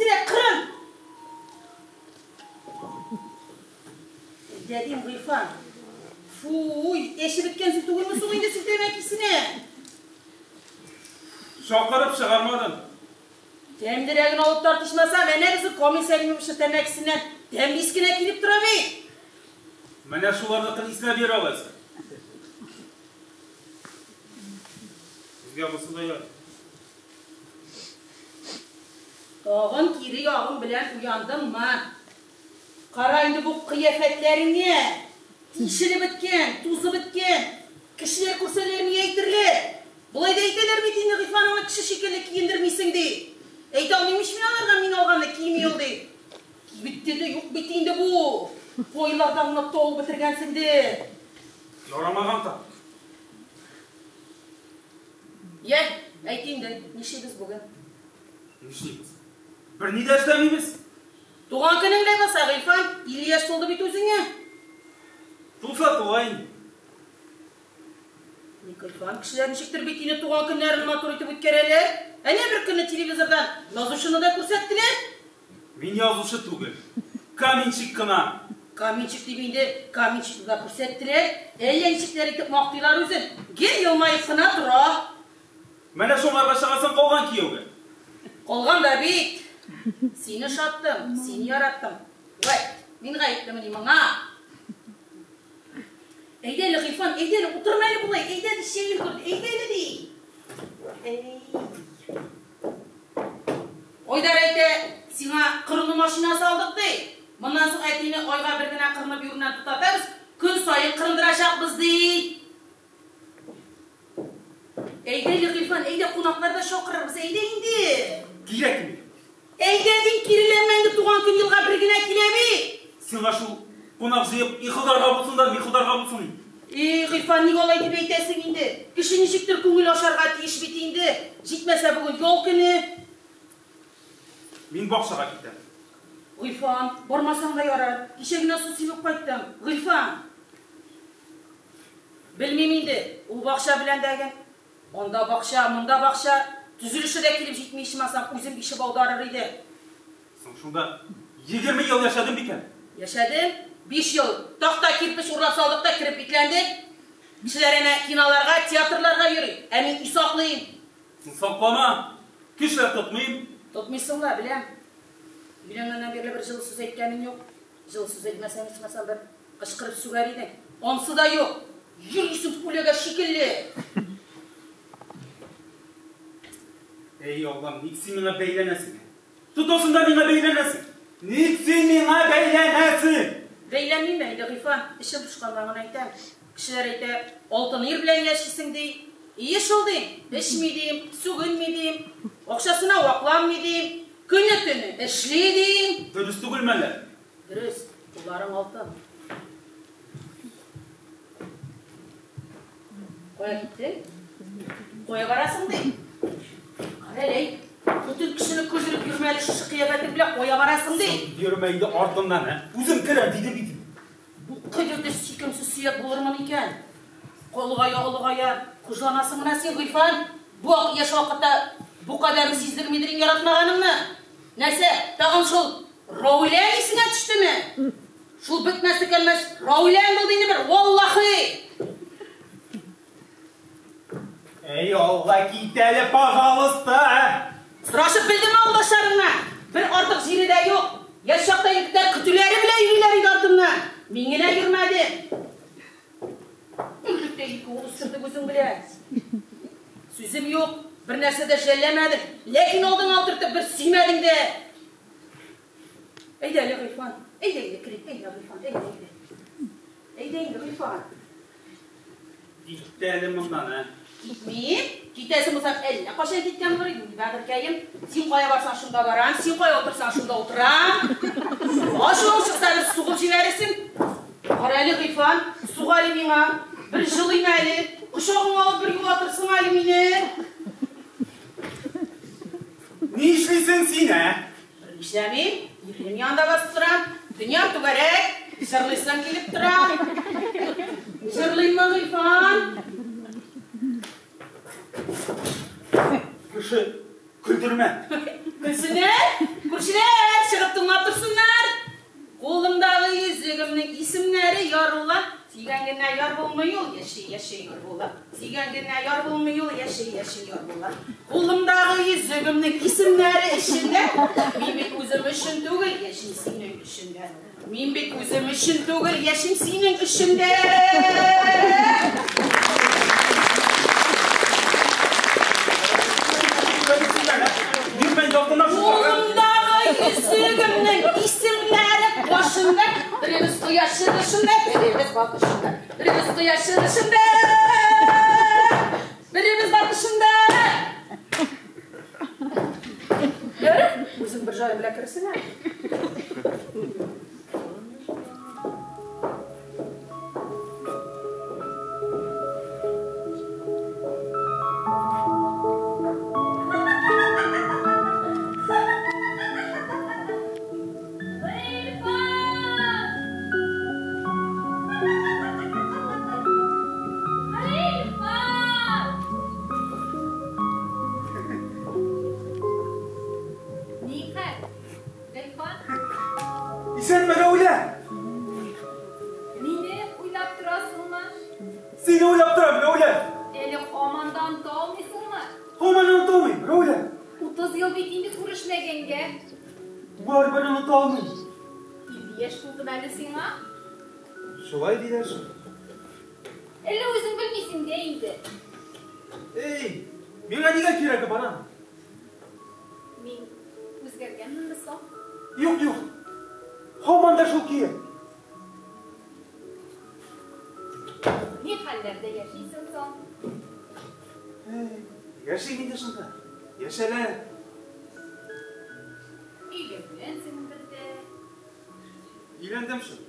Тизрәк кырын! Әйдә дим, Гыйльфан. Фуй, әче беткән су түгелме соң инде син тәмәкесенә? Чакырып чыгармадым. Тәмлерәген алып тарт ичмасам, әнә безнең Камил Сәлимовичның тәмәкесеннән тәмле ис кенә килеп тора бит. Менә шуларныкын иснәп йөр алайса. Безгә бусы да ярый. Тагын кире ягың белән уяндыңмы? Кара инде бу кыяфәтләреңә! Тишелеп беткән, тузып беткән. Кешеләр күрсәләр ни әйтерләр? Болай да әйтәләр бит инде, Гыйльфаныңны кеше шикелле киендермисең, ди. Әйтә алмыйм ич мин аларга, мин алганны кими ул, ди. Кибеттә дә юк бит инде бу. Кайлардан гына табып бетергәнсеңдер. Ярамаган та. Йә, әйт инде, нишлибез бүген? Нишлибез? Берни дә эшләмибез. Туган көнең ләбаса, Гыйльфан, 50 яшь тулды бит үзеңә. Тулса тула инде. Ник, Гыйльфан, кешеләр ничектер бит инде туган көннәрен матур итеп үткәрәләр. Әнә бер көнне телевизордан язучыны да күрсәттеләр. Мин язучы түгел. Каменщик кына. Каменщик дип инде, каменщикны да күрсәттеләр. Әллә ничекләр итеп мактыйлар үзен. Гел елмаеп кына тора. Менә шуңарга чыгасың калган кияүгә. Калган да бит. Сине ошаттым, сине яраттым. Вәт, мин гаеплемени моңа? Әйдә әле, Гыйльфан, әйдә әле, утырма әле болай, әйдә әле, чәен күрде, әйдә әле, ди. Әй. Айдар әйтә, сиңа кырыну машинасы алдык, ди. Моннан соң әтине айга бер генә кырынып йөрүеннән туктатабыз, көн саен кырындырачакбыз, ди. Әйдә әле, Гыйльфан, әйдә, кунаклар да чакырырбыз, әйдә инде. Кирәкми. Әйдә дим, киреләнмә инде, туган көн елга бер генә килә бит. Сиңа шул кунак җыеп ихылдарга булсын да, михылдарга булсын инде. И, Гыйльфан, ник алай дип әйтәсең инде? Кеше ничектер күңел ачарга тиеш бит инде. Җитмәсә бүген ял көне. Мин бакчага китәм. Гыйльфан, бармасаң да ярар. Кичә генә су сибеп кайттым. Гыйльфан! Белмим инде, ул бакча белән дәген. Анда бакча, монда бакча. Төзелеше дә килеп җитми ичмасам, үзем ишеп аударыр идем. Соң шунда 20 ел яшәдем бит әле. Яшәдем. 5 ел такта кирпеч урлап салдык та кереп бикләндек. Кешеләр әнә киноларга, театрларга йөри, ә мин өй саклыйм. Син саклама, көчләп тотмыйм. Тотмыйсың ла, беләм. Өйләнгәннән бирле бер җылы сүз әйткәнең юк. Җылы сүз әйтмәсәң, ичмасам бер кычкырып сүгәр идең. Ансы да юк. Йөрисең күләгә шикелле. Әй, Аллам, ник син миңа бәйләнәсең? Тотасың да миңа бәйләнәсең. Ник син миңа бәйләнәсең? Бәйләнмим әле, Гыйфан, эчем пошканнан гына әйтәм. Кешеләр әйтә, алтын ир белән яшисең, ди. Ие шул, дим, эчми, дим, сүгенми, дим, акчасына вакланмый, дим, көне-төне эшли, дим. Дөрес түгелме әллә? Дөрес, кулларың алтын. Кая киттең? Кая барасың, ди? Кара әле, әй, бөтен кешене көлдереп йөрмә әле шушы кыяфәтең белән, кая барасың, ди? Йөрмә инде артымнан, ә? Үзем керәм, диде бит. Бу кадәр дә сөйкемсез сөяк булырмын икән? Олыгая, олыгая, хуҗланасың менә син, Гыйльфан. Бу яшь вакытта бу кадәрен сиздермидер инде яратмаганыңны. Нәрсә, тагын шул Рауләң исеңә төштеме? Шул бетмәс төкәнмәс Рауләң булды инде бер, валлахи! Әй, Алла, кит әле, пожалуйста! Сорашып белдеңме авылдашларыңнан? Бер артык җире дә юк. Яшь чакта егетләр көтүләре белән йөриләр иде артымнан. Мин генә йөрмәдем. Берлектә ике ул үстердек үзең белән. Сүзем юк, бер нәрсә дә жәлләмәдем. Ләкин алдыңа утыртып бер сөймәдең дә. Әйдә әле, Гыйльфан. Әйдә инде, керик. Әйдә, Гыйльфан, әйдә инде. Әйдә инде, Гыйльфан. Кит әле моннан, ә? Китмим. Китәсең булсаң, әллә кайчан киткән булыр идең, бәгырькәем. Син кая барсаң, шунда барам, син кая утырсаң, шунда утырам. Ачуың чыкса, бер сугып җибәрерсең. Кара әле, Гыйльфан, сук әле миңа. Бер җылыйм әле. Кочагыңа алып бер юатырсың әле мине. Нишлисең син, ә? Нишләмим? Ирем янында басып торам. Дөнья түгәрәк, җырлыйсым килеп тора. Җырлыйммы, Гыйльфан? Кеше көлдермә. Көлсеннәр? Күршеләр? булмый ул, яши-яши яр була. Сөйгән генә яр булмый ул, яши-яши яр була. Кулымдагы йөзегемнең исемнәре эчендә. Мин бит үзем өчен түгел, яшим синең өчен дә. Мин бит үзем өчен түгел, яшим синең өчен дә. Кулымдагы йөзегемнең исемнәре башында. Беребез кояш чыгышында, беребез батышында. Беребез кояш чыгышында, беребез батышында. Ярар, үзең бер җае белән керсең әле. Гыйльфан! Гыйльфан! Нихәл, Гыйльфан? Исәнме, Рәүлә? Мине уйлап торасыңмы? Сине уйлап торам, Рәүлә. Әле һаман да оныта алмыйсыңмы? Һаман оныта алмыйм, Рәүлә. 30 ел бит инде күрешмәгәнгә. Барыбер оныта алмыйм. 50 яшь тулдымы әле сиңа? Шулай диләр шул. Әллә үзең белмисең дә инде. Эй, миңа нигә кирәге бар аның? Мин үзгәргәнменме соң? Юк, юк. Һаман да шул көе. Ни хәлләрдә яшисең соң? Эй, яшим инде шунда. Яшәлә. Өйләнгәнсеңдер дә. Өйләндем шул.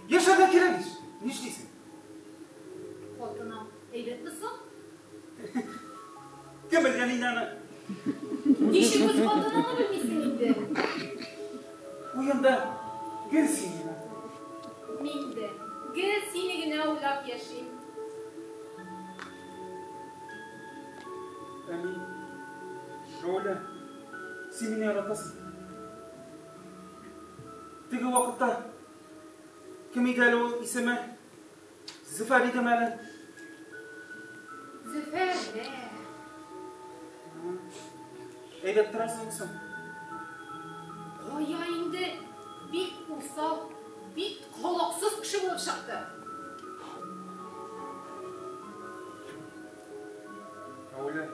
Яшәргә кирәк ич. Нишлисең? Хатының әйбәтме соң? Кем белгән инде аны? Ничек үз хатыныңны белмисең инде? Уенда гел син генә. Мин дә гел сине генә уйлап яшим. Ә мин, Рәүлә, син мине яратасың. Теге вакытта кем иде әле ул исеме? Зөфәр идеме әле? Зөфәр дә. Әйбәт торасың соң. Кая инде бик усал, бик холыксыз кеше булып чыкты. Рәүлә,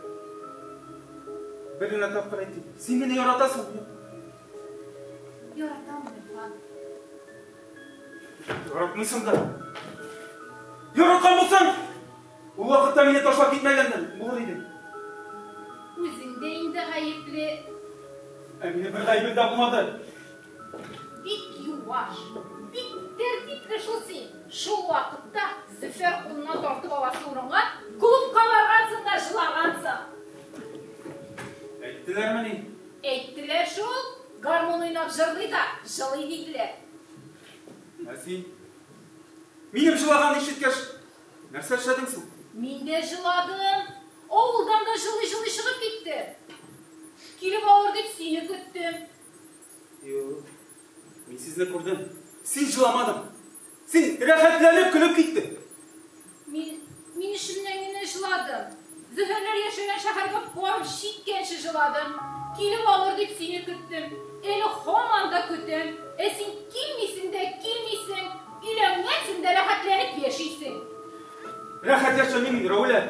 бер генә тапкыр әйтим. Син мине яратасыңмы? Яратам, Гыйльфан. Яратмыйсың да. Яраткан булсаң, ул вакытта мине ташлап китмәгәндер булыр иде. Үзең дә инде гаепле. Ә минем бер гаебем дә булмады. Бик юаш, бик тәртипле шул син. Шул вакытта Зөфәр кулыннан тартып аласы урынга клубка баргансың да җылагансың. Әйттеләрмени? Әйттеләр шул, гармун уйнап җырлый да җылый диделәр. Ә син? Минем җылаганны ишеткәч, нәрсә эшләдең соң? Мин дә җыладым. Авылдан да җылый-җылый чыгып киттем. Килеп алыр дип сине көттем. Юк, мин сезне күрдем. Син җыламадың. Син рәхәтләнеп көлеп киттең. Мин, мин эчемнән генә җыладым. Зөфәрләр яшәгән шәһәргә барып җиткәнче җыладым. Килеп алыр дип сине көттем. Әле һаман да көтәм. Ә син килмисең дә килмисең. Өйләнгәнсең дә рәхәтләнеп яшисең. Рәхәт яшәмим мин, Рәүлә.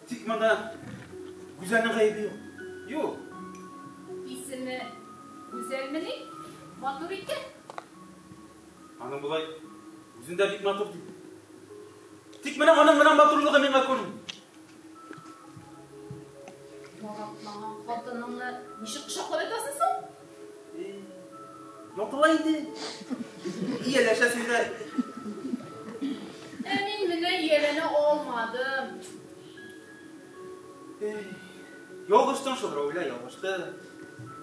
Тик монда Гүзәлнең гаебе юк. Юк. Исеме Гүзәлмени? Матур икән. Аның болай үзен дә бик матур ди. Тик менә аның менә матурлыгы миңа күренми. Яратмаган хатыныңны ничек кочаклап ятасың соң? Ятыла инде. Ияләшәсең дә. Ә мин менә ияләнә алмадым. Ялгыштың шул, Рәүлә, ялгыштың.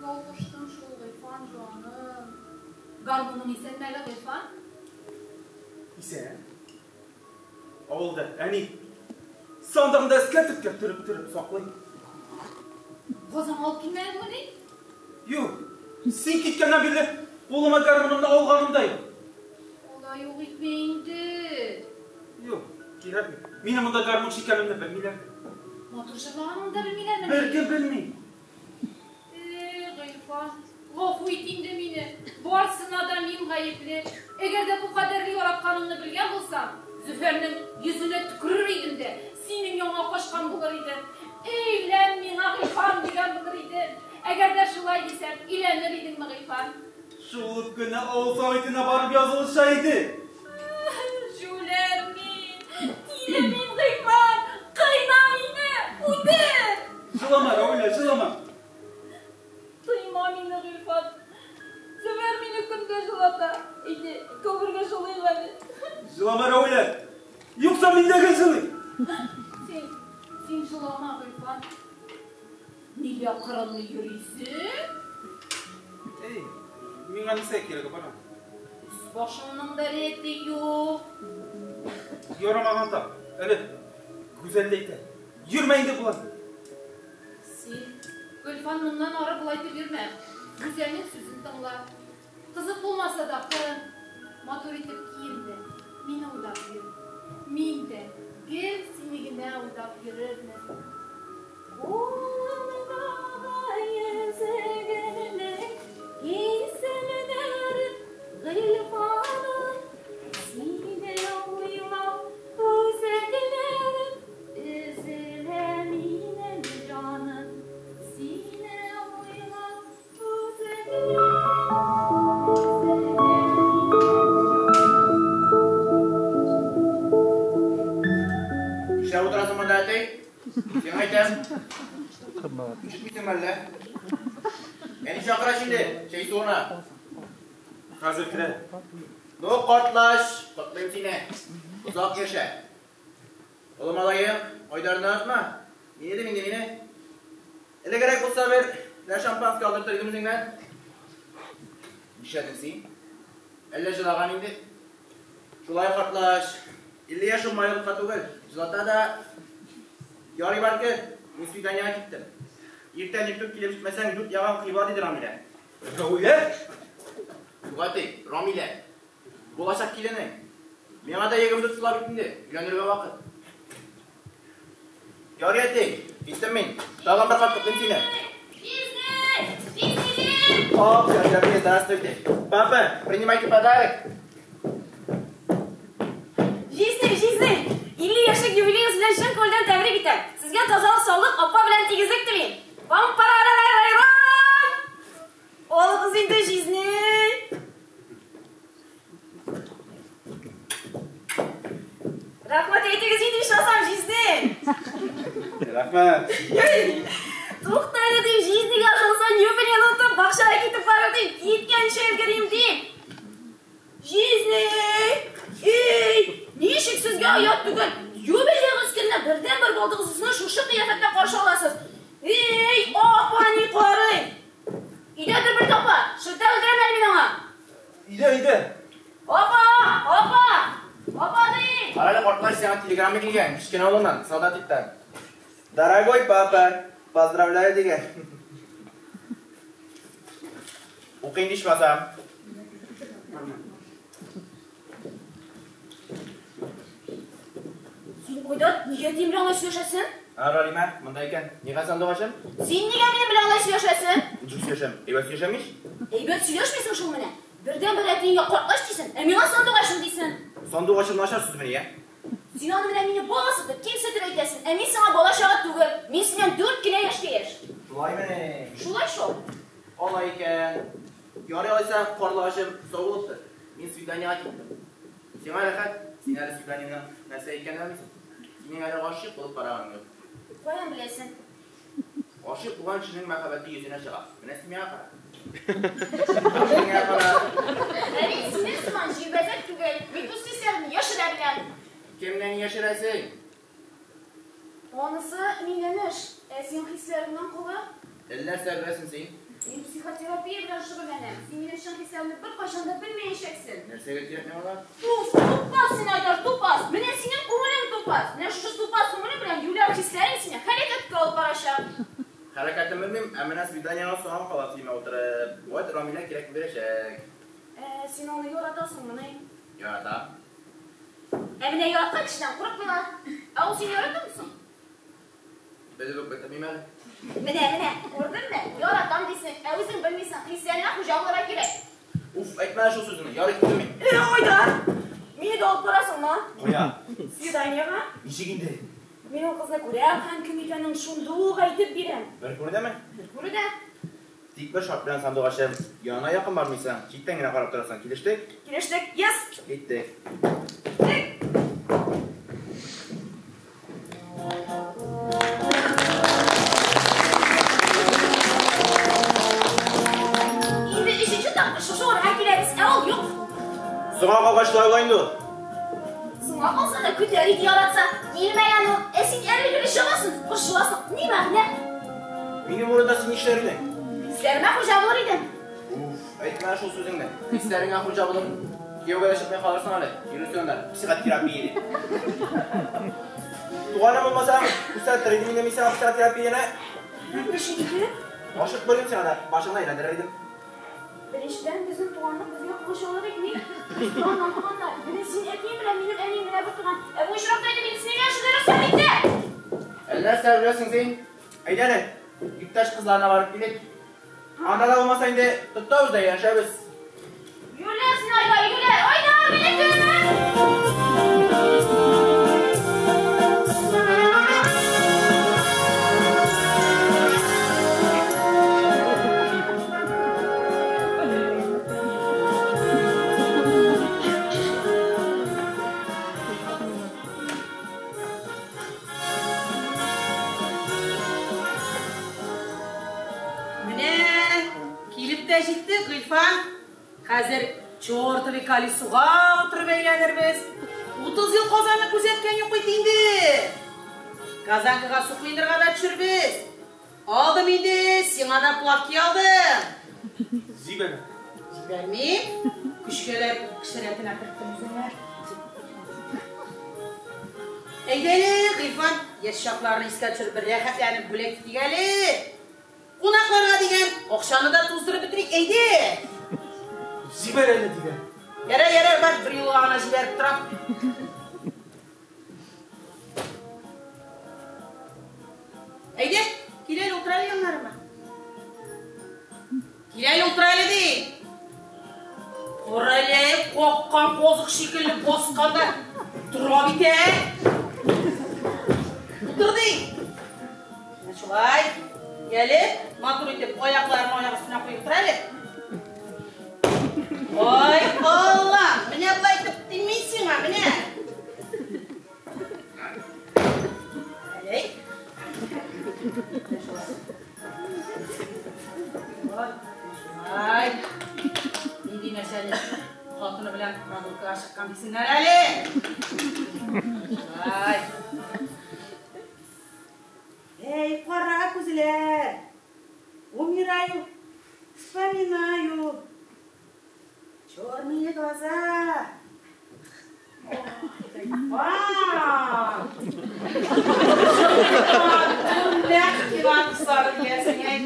Ялгыштым шул, Гыйльфан җаным. Гармуның исәнме әле, Гыйльфан? Исән. Авылда әни сандыгында эскәтергә төреп-төреп саклый. Казанга алып килмәдеңмени? Юк, син киткәннән бирле кулыма гармунымны алганым да юк. Алай ук итмә инде. Кирәкми. Минем монда гармунчы икәнемне белмиләр. Матур җырлаганыңны да белмиләрмени? Беркем белми. Эй, Гыйльфан, гафу ит инде мине. Барсына да мин гаепле. Әгәр дә бу кадәрле яратканыңны белгән булсам, Зөфәрнең йөзенә төкерер идем дә, синең янга качкан булыр идем. Өйлән миңа, Гыйльфан, дигән булыр идем. Әгәр дә шулай дисәм, өйләнер идеңме, Гыйльфан? Шул ук көнне авыл советына барып язылыша иде. Җүләр мин, тиле мин, Гыйльфан, кыйна мине, үтер! Җылама, Равилә, җылама. Тыйма мине, Гыйльфан. Зөфәр мине көн дә җылата. Әйдә, икәү бергә җылыйк әле. Җылама, Равилә. Юкса мин дә гел җылыйм. Син, син җылама, Гыйльфан. Нигә кырынмый йөрисең? Әй, миңа нәрсә кирәге бар аның? Өс-башыңның да рәте юк. Ярамаган тап. Әле Гүзәл дә әйтә. Йөрмә инде болай. Син, Гөлфан, моннан ары болай итеп йөрмә. Гүзәлнең сүзен тыңла. Кызык булмаса да, кырын. Матур итеп киен дә, мине уйлап йөр. Мин дә гел сине генә уйлап йөрермен. Кулымдагы йөзегемнең исемнәре Гыйльфаным, сине уйлап үзәкләрем өзелә минем җаным. Сине уйлап үзәкләрем өзелә минем җаным. Нишләп утырасың монда, әти? Сиңа әйтәм. Ишетмисеңме әллә? Әни чакыра инде, чәй суына. Хәзер керә. Ну, картлач, котлыйм сине. Озак яшә. Олы малаем, Айдарны онытма. Мине дим инде, мине. Элегрәк булса бер, бер шампанский алдыртыр идем үзеңнән. Нишләдең син? Әллә җылаган инде? Шулай картлач. 50 яшь ул майорлыкка түгел. Җылата да. Ярый бар кер, мин свиданиега киттем. Иртән иртүк килеп җитмәсәң, дүрт ягың кыйбла, диде Рамилә. Равилә? Юк, әти, Рамилә. Булачак киленең. Миңа да 24 тула бит инде, өйләнергә вакыт. Ярый, әти, киттем мин. Тагын бер кат котлыйм сине. Җизни! Җизниләр! О, все, здравствуйте. Папа, принимайте подарок. Җизни, җизни! 50 яшьлек юбилеегыз белән чын күңелдән тәбрик итәм. Сезгә тазалык, саулык, апа белән тигезлек телим. Пам-парарарарарам! Алыгыз инде, җизни! Рәхмәт әйтегез инде, ичмасам, җизни! Рәхмәт. Тукта әле дим, җизнигә ышансаң, юбилейны онытып, бакчага китеп барыр дим, киткәнче өлгерим дим. Җизни! Эй, ничек сезгә оят түгел? Юбилеегыз көнне бердәнбер балдыгызны шушы кыяфәттә каршы аласыз. Эй, апа ни карый? Өйдәдер бер апа, шелтә белдерәм әле мин аңа. Өйдә, өйдә. Апа, апа, апа дим. Кара әле, картлач, сиңа телеграмма килгән, кечкенә улыңнан, солдатиктан. Дорогой папа, поздравляю дигән. Укыйм ичмасам. Син кайда, нигә әтием белән алай сөйләшәсең? А, Ралимә, монда икән. Нигә сандугачым? Син нигә минем белән алай сөйләшәсең? Ничек сөйләшәм? Әйбәт сөйләшәм ич. Әйбәт сөйләшмисең шул менә. Бердәнбер әтиеңә картлач дисең, ә миңа сандугачым дисең. Сандугачым начар сүзмени, ә? Син аны менә мине баласытып, кимсетеп әйтәсең, ә мин сиңа бала-чага түгел. Мин синнән 4 кенә яшькә яшь. Шулаймыни? Шулай шул. Алай икән. Ярый алайса, карлыгачым, сау булып тор. Мин свиданиега киттем. Сиңа рәхәт, син әле свиданиеның нәрсә икәнен белмисең. Синең әле гашыйк булып караганың юк. Каян беләсең? Гашыйк булган кешенең мәхәббәте йөзенә чыга. Менә син миңа кара. Син миңа кара. Ә мин синең сыман җирбәзәк түгел. Мин үз хисләремне яшерә беләм. Кемнән яшерәсең? Анысы минем эш. Ә син хисләреңнең колы? Әллә нәрсә беләсең син? Мин психотерапия белән шөгыльләнәм. Син минем чын хисләремне беркайчан да белмәячәксең. Нәрсәгә кирәк миңа алар? Уф, тупас син, Айдар, тупас. Менә синең күңелең тупас. Менә шушы тупас күңелең белән юләр хисләрең сине хәрәкәткә алып барачак. Хәрәкәтен белмим, ә менә свиданиега соңга кала димә утырып. Вот Рамилә кирәк бирәчәк. Ә, син аны яратасыңмыни? Яратам. Ә менә яраткан кешедән курыкмыйлар. Ә ул сине яратамы соң? Белеп үк бетермим әле. Менә, менә, күрдеңме? Яратам дисең, ә үзең белмисең. Хисләреңә хуҗа булырга кирәк. Уф, әйтмә әле шул сүзеңне. Ярый, киттем мин. Эй, Айдар! Мине дә алып барасыңмы? Кая? Свиданиега? Ничек инде? Мин ул кызны күрәм һәм кем икәнен шунда ук әйтеп бирәм. Бер күрүдәме? Бер күрүдә. Тик бер шарт белән, сандугачым. Янына якын бармыйсың, читтән генә карап торасың. Килештек? Килештек. Yes! Киттек. Киттек. Инде өченче тапкыр шушы урынга киләбез, ә ул юк. Соңга калгач шулай була инде ул. Соңга калса да көтәр иде яратса. Килмәгән ул. Ә син әле-геле чыгасың, борчыласың. Ни мәгънә? Минем урында син нишләр идең? Хисләремә хуҗа булыр идем. Уф, әйтмә шул сүзеңне. Хисләреңә хуҗа булып, кияүгә дә чыкмый калырсың әле. Йөрерсең анда, психотерапия дип. Туганым булмасаң, күрсәтер идем инде мин сиңа психотерапияне. Ничек итеп? Гашыйк булыйм сиңа да, башыңны әйләндерер идем. Беренчедән, безнең туганлык безгә комачаулык итми. Без туганнан туганнар. Менә синең әтиең белән минем әнием генә бер туган. Ә бу очракта инде медицина шуны рөхсәт итә. Әллә нәрсә беләсең син? Әйдә әле, иптәш кызларына барып килик. Анда да булмаса инде, тотабыз да янәшәбез. Юләр син, Айдар, юләр! Айдар, мине көт! Менә килеп тә җиттек, Гыйльфан. Хәзер чертовый колесога утырып әйләнербез. 30 ел Казанны күзәткән юк бит инде. Казанкага су коендырырга да төшербез. Алдым инде, сиңа да плавки алдым. Җибәр. Җибәрмим. Көчкәләп кеше рәтенә керттем үзеңне. Әйдә әле, Гыйльфан, яшь чакларны искә төшереп бер рәхәтләнеп бүләк итик әле. Кунакларга дигән акчаны да туздырып бетерик, әйдә. Җибәр әле дигән. Ярар, ярар, бар, бер юлга гына җибәреп торам. Әйдә, кил әле, утыр әле яннарыма. Кил әле, утыр әле ди. Кара әле, каккан казык шикелле басканда тора бит, ә. Утыр ди. Менә шулай. Әле, матур итеп, аякларын аяк өстенә куеп утыр әле. Ой, Алла, менә болай итеп тими сиңа, менә. Әле. Ой, шулай. Нинди нәрсәне хатыны белән прогулкага чыккан дисеңнәр әле. Шулай. Эй, кара күзләр. Умираю, вспоминаю. Черные глаза. Ой, Нәкъ Иван кызлары диясең, әй.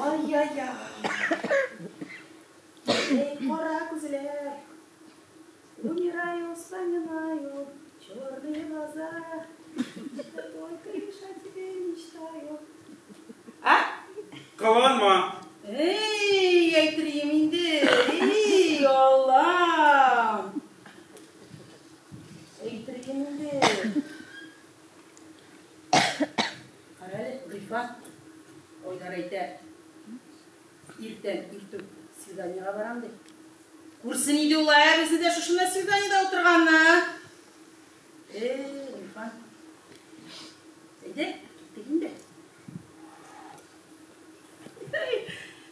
Ай-яй-яй. Эй, кара күзләр. Умираю, вспоминаю. Черные глаза. Только лишь о тебе мечтаю. А? Кыланма. Эй, әйтерием инде. Эй, Аллам. Әйтерием инде. Кара әле, Гыйльфан. Айдар әйтә. Иртән иртүк свиданиега барам ди. Күрсен иде ул, ә безне дә шушында свиданиедә утырганны. Эй, Гыйльфан. Әйдә, киттек инде.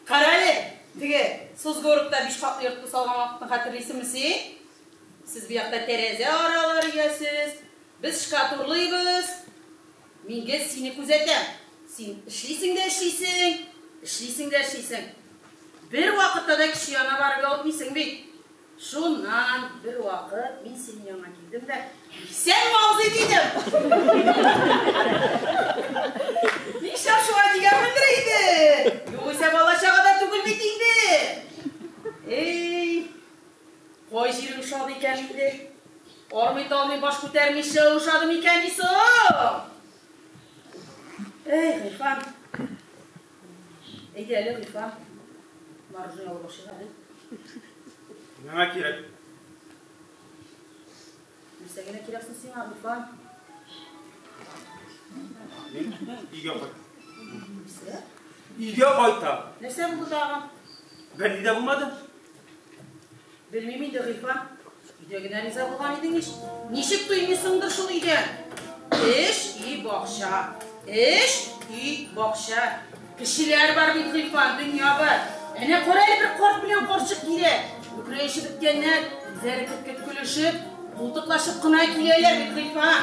Кара әле, теге Сузгородта биш катлы йортны салган вакытны хәтерлисеңме син? Сез бу якта тәрәзә аралары өясез, без шкатурлыйбыз. Мин гел сине күзәтәм. Син эшлисең дә эшлисең, эшлисең дә эшлисең. Бер вакытта да кеше янына барып ял итмисең бит. Шуннан бер вакыт мин синең янга килдем дә, исәнме, абзый, дидем. Нишләп шулай дигәнмендер инде? Югыйсә бала-чага да түгел бит инде. Эй, кай җирең ошады икән инде? Армый-талмый баш күтәрмичә ошады микән ни соң? Эй, Гыйльфан. Әйдә әле, Гыйльфан. Мороженое алып ашыйк әле. Миңа кирәк. Нәрсә генә кирәк соң сиңа, Гыйльфан? Мин өйгә кайтам. Нәрсә? Өйгә кайтам. Нәрсә булды тагын? Берни дә булмады. Белмим инде, Гыйльфан. Өйдә генә риза булган идең ич. Ничек туймыйсыңдыр шул өйдән? Эш, өй, бакча. Эш, өй, бакча. Кешеләр бар бит, Гыйльфан, дөнья бар. Әнә кара әле бер карт белән карчык килә. Бөкрәешеп беткәннәр, үзләре кет-кет көлешеп, култыклашып кына киләләр бит, Гыйльфан.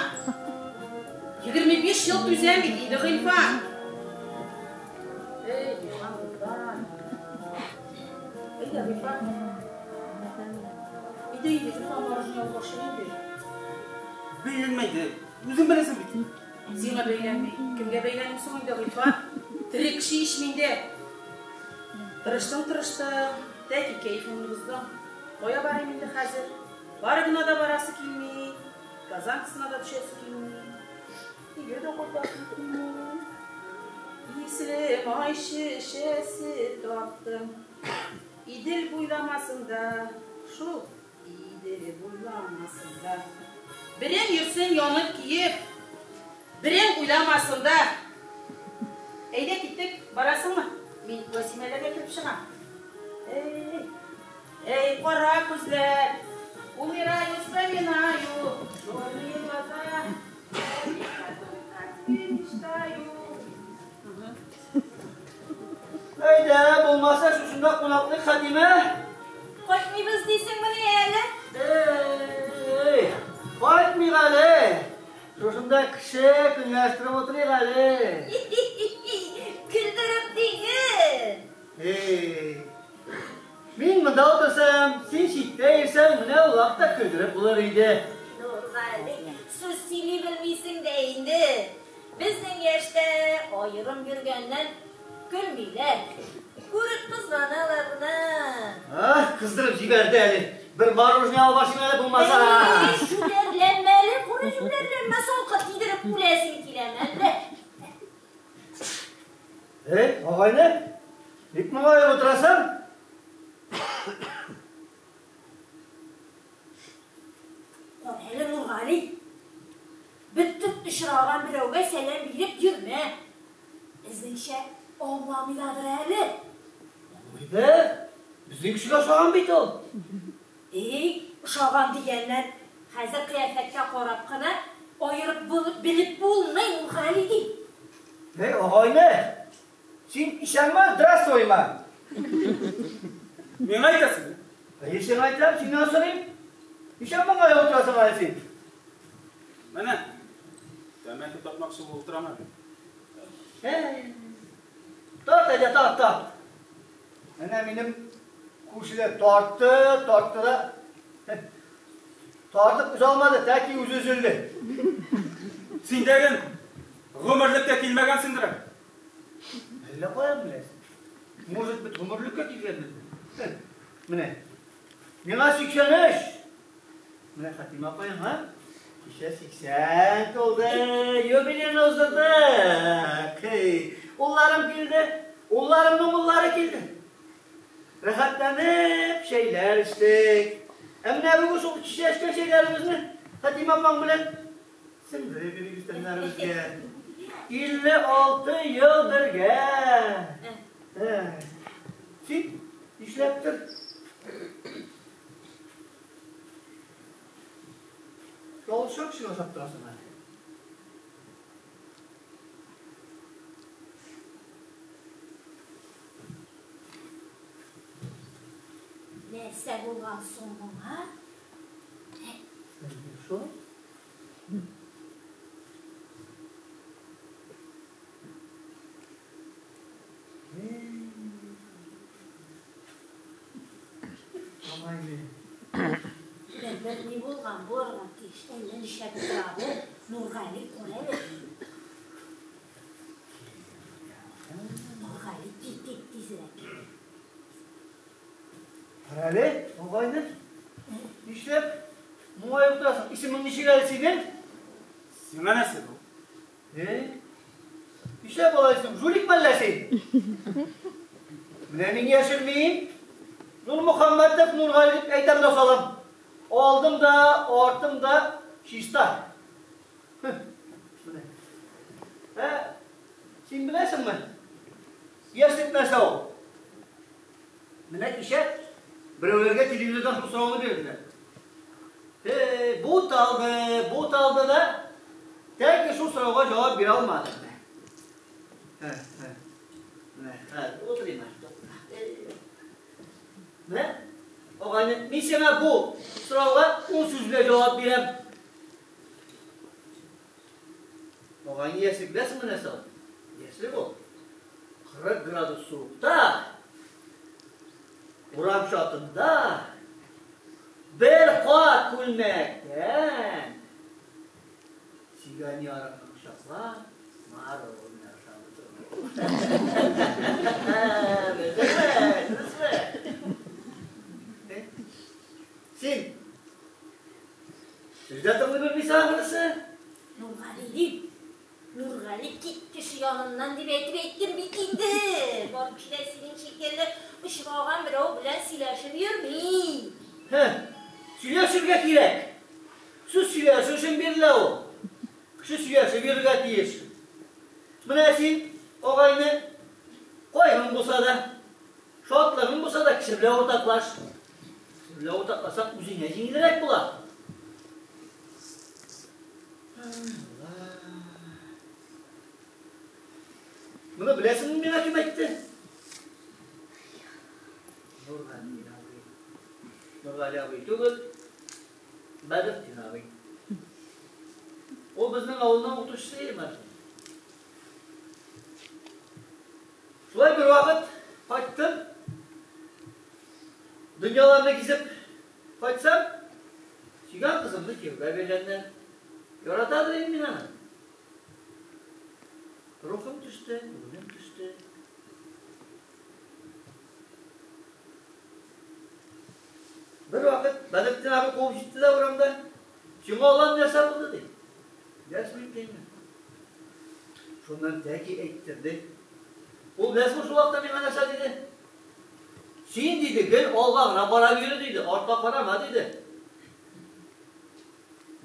25 ел түзәм бит инде, Гыйльфан. Эй, Гыйльфан, Гыйльфан. Әйдә, Гыйльфан. Әйдә инде, Гыйльфан, мороженое алып ашыйк инде. Бәйләнмә инде. Үзең беләсең бит. Сиңа бәйләнми. Кемгә бәйләним соң инде, Гыйльфан? Тере кеше ич миндә. Тырыштың, тырыштың, тәки кәефеңне боздың. Кая барыйм инде хәзер? Парыгына да барасы килми, Казанкасына да төшәсе килми. Өйгә дә кайтасы килми. Исле май шешәсе таптым. Идел буйламасында, шул Идел буйламасында. Берең йөрсен янып киеп, берең уйламасын да. Әйдә киттек, барасыңмы? Мин Вәсимәләргә кереп чыгам. Эй, эй, кара күзләр, умираю, вспоминаю, черные глаза, мечтаю. Әйдә, булмаса шушында кунаклыйк, Хәтимә. Кайтмыйбыз дисеңмени әле? Эй, кайтмыйк әле. Шушында кеше көнләштереп утырыйк әле. Көлдереп диген. Эй, мин монда утырсам, син читтә йөрсәң, менә ул вакытта көлдереп булыр иде. Нургали, сүз сөйли белмисең дә инде. Безнең яшьтә аерым йөргәннән көлмиләр. Күреп кызганалар гына. Ах, кыздырып җибәрде әле. Бер мороженое алып ашыйм әле булмаса. Әй, җүләрләнмә әле, кара җүләрләнмә, салкын тидереп үләсең киләме әллә? Эй, агайне, ник моңаеп утырасың? Кара әле, Нургали. Бөтен очраган берәүгә сәлам биреп йөрмә. Безнеңчә аңламыйладыр әле. Аңлыйдыр. Безнең кешегә ошаган бит ул. Эй, ошаган дигәннән, хәзер кыяфәткә карап кына аерып белеп булмый, Нургали, дим. Эй, агайне, син исәнме, здравствуймы? Миңа әйтәсеңме? Әйе, сиңа әйтәм, синнән сорыйм. Ничә моңаеп утырасың әле син? Менә, тәмәке тартмакчы булып утырам әле. Әй, тарт әйдә, тарт, тарт. Менә минем күршеләр тартты, тартты да. Тартып өзә алмады, тәки үзе өзелде. Син дә ген гомерлеккә килмәгәнсеңдер әле. Әллә каян беләсең? Может быть, гомерлеккә килгәнмендер. Менә. Миңа 83. Менә Хәтимә апаеңа кичә 80 тулды. Юбилейны уздырдык. Улларым килде. Улларымның уллары килде. Рәхәтләнеп чәйләр эчтек. Ә менә бүген шул кичә эчкән чәйләребезне Хәтимә апаң белән сеңдереп йөрибез тәннәребезгә. 56 ел бергә. Син нишләптер? Ялгышрак кешегә ошап торасың әле. Нәрсә булган соң моңа? Шул. Бер ни булган булырга тиеш, әллә нишләп утыра бу, Нургали, кара әле. Нургали, кит, кит, тизрәк. Кара әле, агайны. Нишләп? Моңаеп утырасың. Исемең ничек әле синең? Сиңа нәрсә бу? Э? Нишләп алайсың? Жулик мәллә син? Менә мин яшермим. Нурмөхәммәтов Нургали дип әйтәм дә салам. Алдым да, артым да чиста. Менә. Ә, син беләсеңме? Яшьлек нәрсә ул? Менә кичә берәүләргә телевизордан шул сорауны бирделәр. Һе, буталды, буталды да, тәки шул сорауга җавап бирә алмады. Һе, һе. Менә, хәзер утырыйм әле. Менә, агайны, мин сиңа бу сорауга ун сүз белән җавап бирәм. Агайны, яшьлек беләсеңме нәрсә ул? Яшьлек ул. 40 градус суыкта, урам чатында, бер кат күлмәктән, сөйгән ярыңны кочаклап, мороженое ашап утыру. Белдеңме? Дөресме? Син сүз дә тыңлый белмисең ахрысы. Нургали дип, Нургали, кит кеше яныннан дип әйтеп әйттем бит инде. Бар кеше дә синең шикелле очраган берәү белән сөйләшеп йөрми. Һе, сөйләшергә кирәк. Сүз сөйләшү өчен бирелә ул. Кеше сөйләшеп йөрергә тиеш. Менә син, агайны, кайгың булса да, шатлыгың булса да кеше белән уртаклаш. Кеше белән уртаклашсаң, үзеңә җиңелрәк була. Моны беләсеңме, миңа кем әйтте? Нургали абый. Нургали абый түгел, Бәдертдин абый. Ул безнең авылның укытучысы иде мәрхүм. Шулай бер вакыт кайттым. Дөньяларны гизеп кайтсам, сөйгән кызымны кияүгә биргәннәр. Яратадыр инде мин аны. Рухым төште, күңелем төште. Бер вакыт Бәдретдин абый куып җитте дә урамда. Сиңа аллам нәрсә булды ди. Дәшмим димме. Шуннан тәки әйттерде. Ул беләсеңме шул вакытта миңа нәрсә диде? Син диде, гел алга гына карап йөре диде, артка карама диде.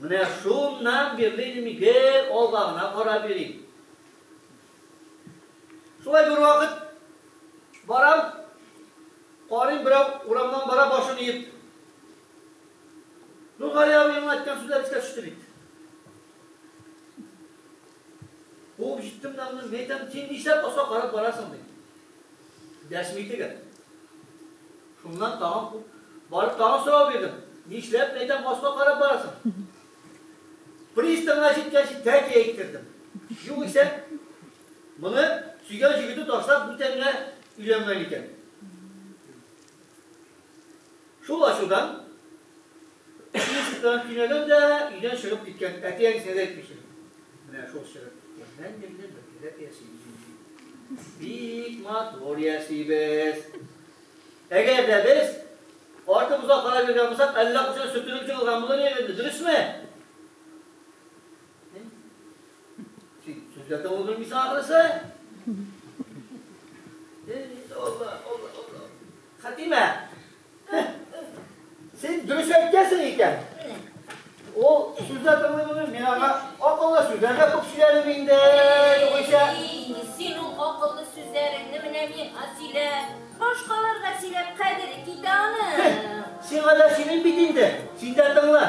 Менә шуннан бирле инде мин гел алга гына карап йөрим. Шулай бер вакыт барам, карыйм, берәү урамнан бара башын иеп. Нургали абыйның әйткән сүзләре искә төште бит. Куып җиттем дә моны, мин әйтәм, син нишләп аска карап барасың, дим. Дәшми теге. Шуннан тагын барып тагын сорау бирдем. Нишләп, мин әйтәм, аска карап барасың? Пристаньга җиткәнче тәки әйттердем. Югыйсә, моны сөйгән җегете ташлап бүтәнгә өйләнгән икән. Шул ачудан пристаньнан төйнәгән дә өйдән чыгып киткән. Әти-әнисенә дә әйтмичә. Менә шул чыгып киткәннән бирле бергәләп яшибез инде. Бик матур яшибез. Әгәр дә без артыбызга карап йөргән булсак, әллә кайчан сөртенеп җыгылган булыр идек инде, дөресме? Син сүз дә тыңлый белмисең ахрысы. Алла, Алла, Алла. Хәтимә, син дөрес әйткәнсең икән. Ул сүз дә тыңлый белми, мин аңа акыллы сүзләр дә күп сөйләдем инде, югыйсә. Син ул акыллы сүзләреңне менә миңа сөйлә. Башкаларга сөйләп кадере китә аның. Сиңа да сөйлим бит инде. Син дә тыңла.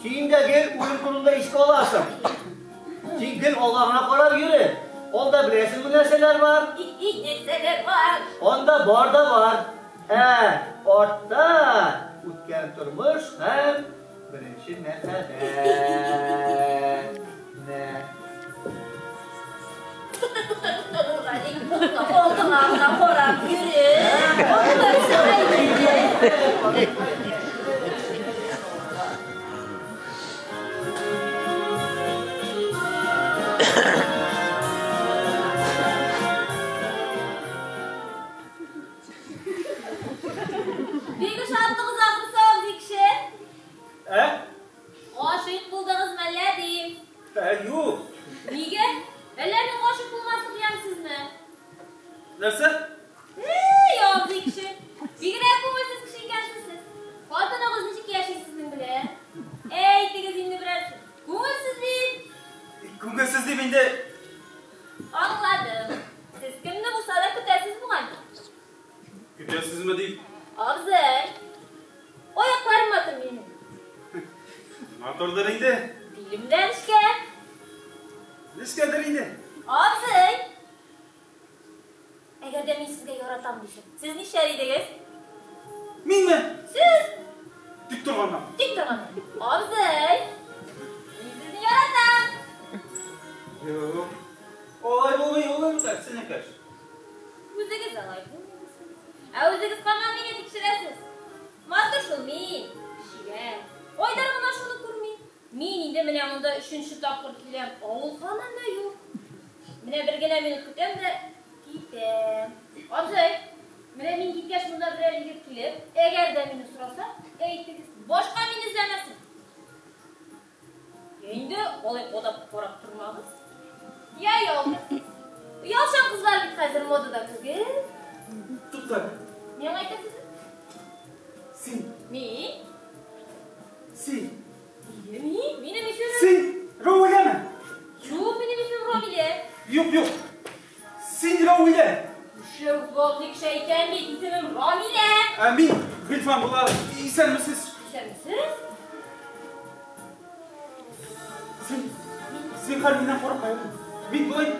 Син дә гел үлем турында искә аласың. Син гел алга гына карап йөре. Алда беләсеңме нәрсәләр бар? Нәрсәләр бар? Анда бар да бар. Ә артта үткән тормыш һәм беренче мәхәббәт. Менә. Тукта, тукта, тукта, Нургали, тукта, алдыңа гына карап йөре. Алласы әйтте. Бик ошаттыгыз ахрысы, абзый кеше. Ә? Көтәсезме дип. Абзый, аякларым матур минем. Матурдыр инде. Билем дә нечкә. Нечкәдер инде. Абзый! Әгәр дә мин сезгә яратам дисәм, сез нишләр идегез? Минме? Сез! Тик торганнан. Тик торганнан. Абзый! Мин сезне яратам! Юк. Алай булмый, улым да, синекәш. Үзегез алай булмый дисез. Ә үзегез һаман мине тикшерәсез. Матур шул мин. Чибәр. Айдар гына шуны күрми. Мин инде менә монда өченче тапкыр киләм, авыл һаман да юк. Менә бер генә минут көтәм дә китәм. Абзый, менә мин киткәч монда берәр егет килеп, әгәр дә мине сораса, әйтегез, башка мине эзләмәсен. Я инде алай кадап карап тормагыз. Я ялгыз. Оялчан кызлар бит хәзер модада түгел. Тукта. Миңа әйтәсезме? Син. Мин? Син. Мин? Минем исемем. Син Равиләме? Юк, минем исемем Рамилә. Юк, юк. Син Равилә. Нишләү базык кеше әйтәм бит, исемем Рамилә. Ә мин Гөлфан була. Исәнмесез? Исәнмесез? Син, зинһар миннән курыкма, Мин болай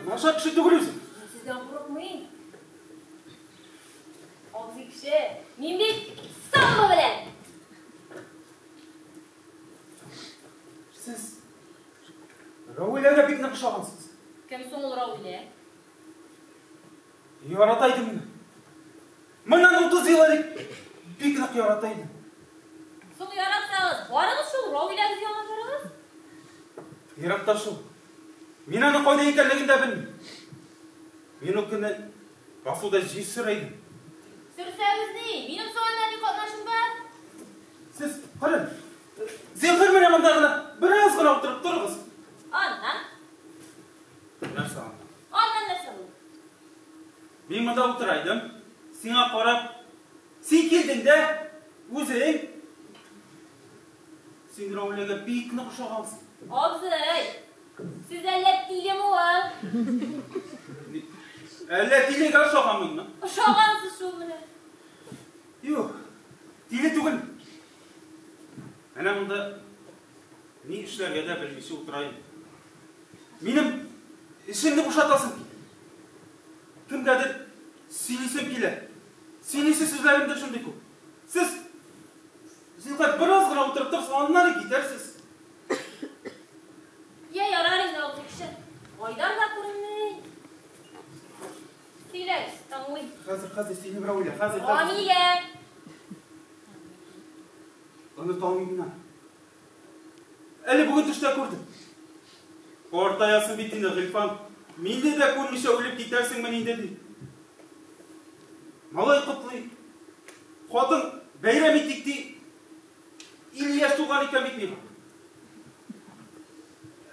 начар кеше түгел үзем. Мин сездән курыкмыйм. Абзый кеше, мин бит самбо белән. Сез Равиләгә бик нык ошагансыз. Кем соң ул Равилә? Ярата идем мин. Моннан 30 ел элек бик нык ярата идем. Соң яратсагыз, барыгыз шул Равиләгез янына барыгыз. Еракта шул. Мин аның кайда икәнлеген дә белмим. Мин ул көнне басуда җир сөрә идем. Сөрсәгез ни? Минем соң анда ни катнашым бар? Сез, карагыз, зинһар менә монда гына бераз гына утырып торыгыз. Аннан? Нәрсә аннан? Аннан нәрсә булды? Мин монда утыра идем. Сиңа карап, син килдең дә, үзең син Равиләгә бик нык ошагансың. Абзый, сез әллә тилеме ул? Әллә тилегә ошаганмынмы? Ошагансыз шул менә. Юк, тиле түгел. Әнә монда ни эшләргә дә белмичә утыра идем. Минем эшемне бушатасым килә. Кемгәдер сөйлисем килә. Сөйлисе сүзләрем дә шундый күп. Сез зинһар бераз гына утырып торыгыз, аннары китәрсез. Я ярар инде, абзый кеше. Айдар да күренми. Сөйләгез, тыңлыйм. Хәзер, хәзер сөйлим, Равилә, хәзер, хәзер. Рамилә. Оныта алмыйм мин аны. Әле бүген төштә күрдем. Картаясың бит инде, Гыйльфан. Мине дә күрмичә үлеп китәрсеңмени инде, ди. Малай котлый. Хатын бәйрәм итик ди. 50 яшь тулган икән бит миңа.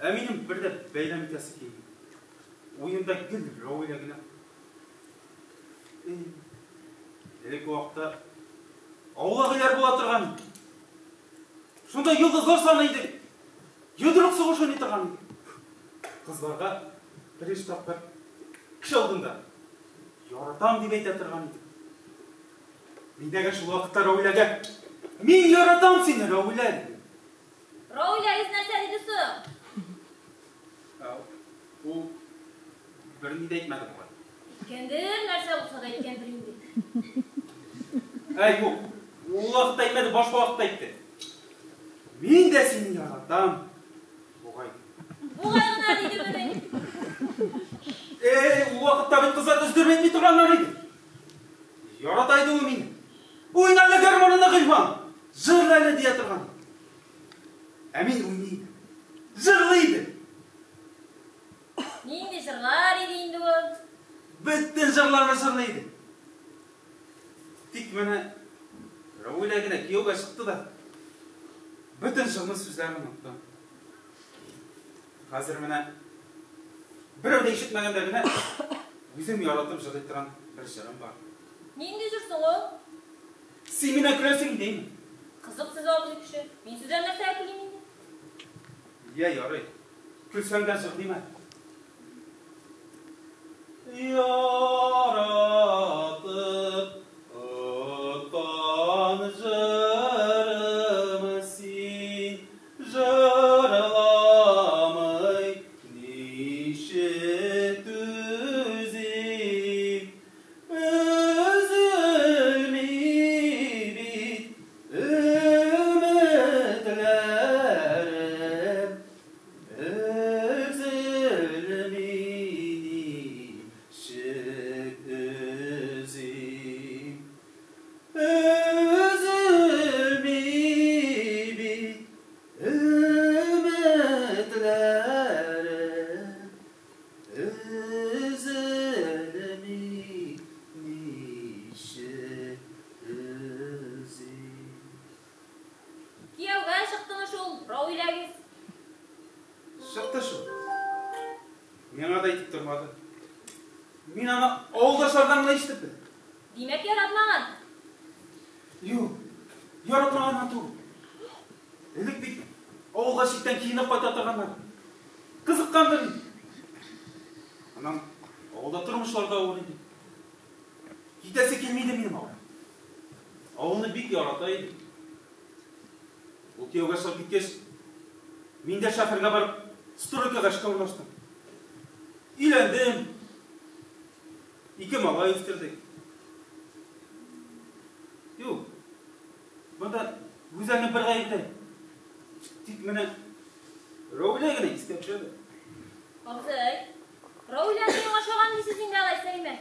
Ә минем бер дә бәйрәм итәсе килми. Уемда гел Равилә генә. Элек вакытта аулак өйләр була торган иде. Шунда йолдызлар саны иде. Йодрык сугыш уйный торган иде. Кызларга беренче тапкыр кеше алдында яратам дип әйтә торган иде. Мин дә шул вакытта Равиләгә мин яратам сине, Равилә, дидем. Равиләгез нәрсә диде соң? Ул берни дә әйтмәде бугай. Әйткәндер, нәрсә булса да әйткәндер инде. Әй, юк. Ул вакытта әйтмәде, башка вакытта әйтте. Мин дә сине яратам, бугай. Бугай гына дидемени? Эй, ул вакытта бит кызлар өздереп әйтми торганнар иде. Ярата иде ул мине. Уйна әле гармоныңны, Гыйльфан. Җырла әле дия торган. Ә мин уйный идем. Җырлый идем. Нинди җырлар иде инде ул? Бөтен җырларны җырлый идем. Тик менә Равилә генә кияүгә чыкты да, бөтен җырның сүзләрен онытты. Хәзер менә берәү дә ишетмәгәндә генә үзем яратып җырлый торган бер җырым бар. Нинди җыр соң ул? Син миннән көләсең инде, әйме? Кызык сез, абзый кеше. Мин сездән нәрсәгә көлим инде? Я ярый. Көлсәң дә җырлыйм әле. Яратып Кызлардан гына ишетеп бел. Димәк, яратмаган. Юк, яратмаганнан түгел. Элек бит авылга читтән киенеп кайта торганнар. Кызыккандыр инде. Аннан авылда тормышлар да авыр иде. Китәсе килми иде минем авылга. Авылны бик ярата идем. Ул кияүгә чыгып киткәч, мин дә шәһәргә барып, стройкага эшкә урнаштым. Өйләндем. Ике малай үстердек. Юк. Монда Гүзәлнең бер гаебе дә юк. Тик менә Раулә генә искә төшә дә. Абзый, Раулә сиңа ошаган дисез инде алайса, әйме?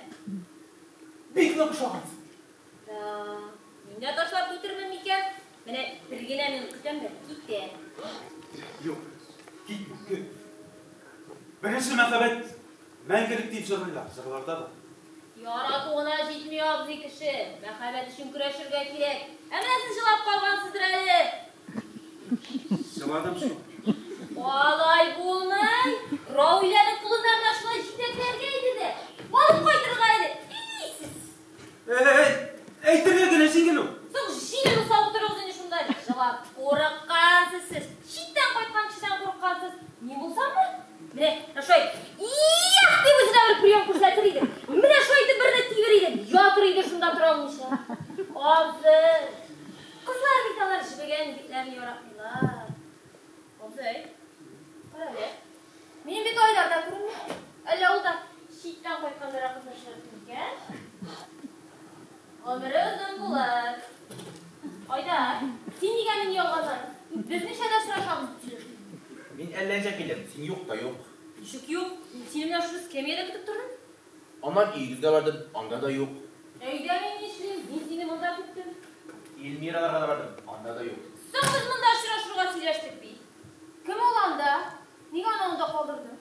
Бик нык ошаган. Да, мин дә ташлап китермен микән? Менә бер генә минут көтәм дә китәм. Юк, китмә, көт. Беренче мәхәббәт мәңгелек дип җырлыйлар, җырларда да. Ярату гына җитми, абзый кеше. Мәхәббәт өчен көрәшергә кирәк. Ә менә сез җылап калгансыздыр әле. Җыладым шул. Алай булмый. Рауләнең кулыннан менә шулай җитәкләргә иде дә, алып кайтырга иде. Илисез. Әй, әйтергә генә җиңел ул. Соң җиңел булса утырыгыз инде шунда, җылап. Курыккансыз сез. Читтән кайткан кешедән курыккансыз. Ни булсамы? Менә шулай иях дип үзенә бер прием күрсәтер иде. Менә шулай итеп берне тибер иде. Ятыр иде шунда тора алмыйча. Абзый. Кызлар бит алар җебегән егетләрне яратмыйлар. Абзый. Кара әле. Минем бит Айдар да күренми. Әллә ул да читтән кайткан берәр кызны очратты микән? Гомере озын булыр. Айдар, син нигә мине ялгадың? Без ничәдә очрашабыз дип сөйләштек. Мин әллә ничә килдем, син юк та юк. Ничек юк? Мин сине менә шушы эскәмиядә көтеп тордым. Аннан өегезгә бардым, анда да юк. Өйдә мин нишлим? Мин сине монда көттем. Эльмираларга да бардым, анда да юк. Соң без монда очрашырга сөйләштек бит. Кем ул анда? Нигә аны анда калдырдың?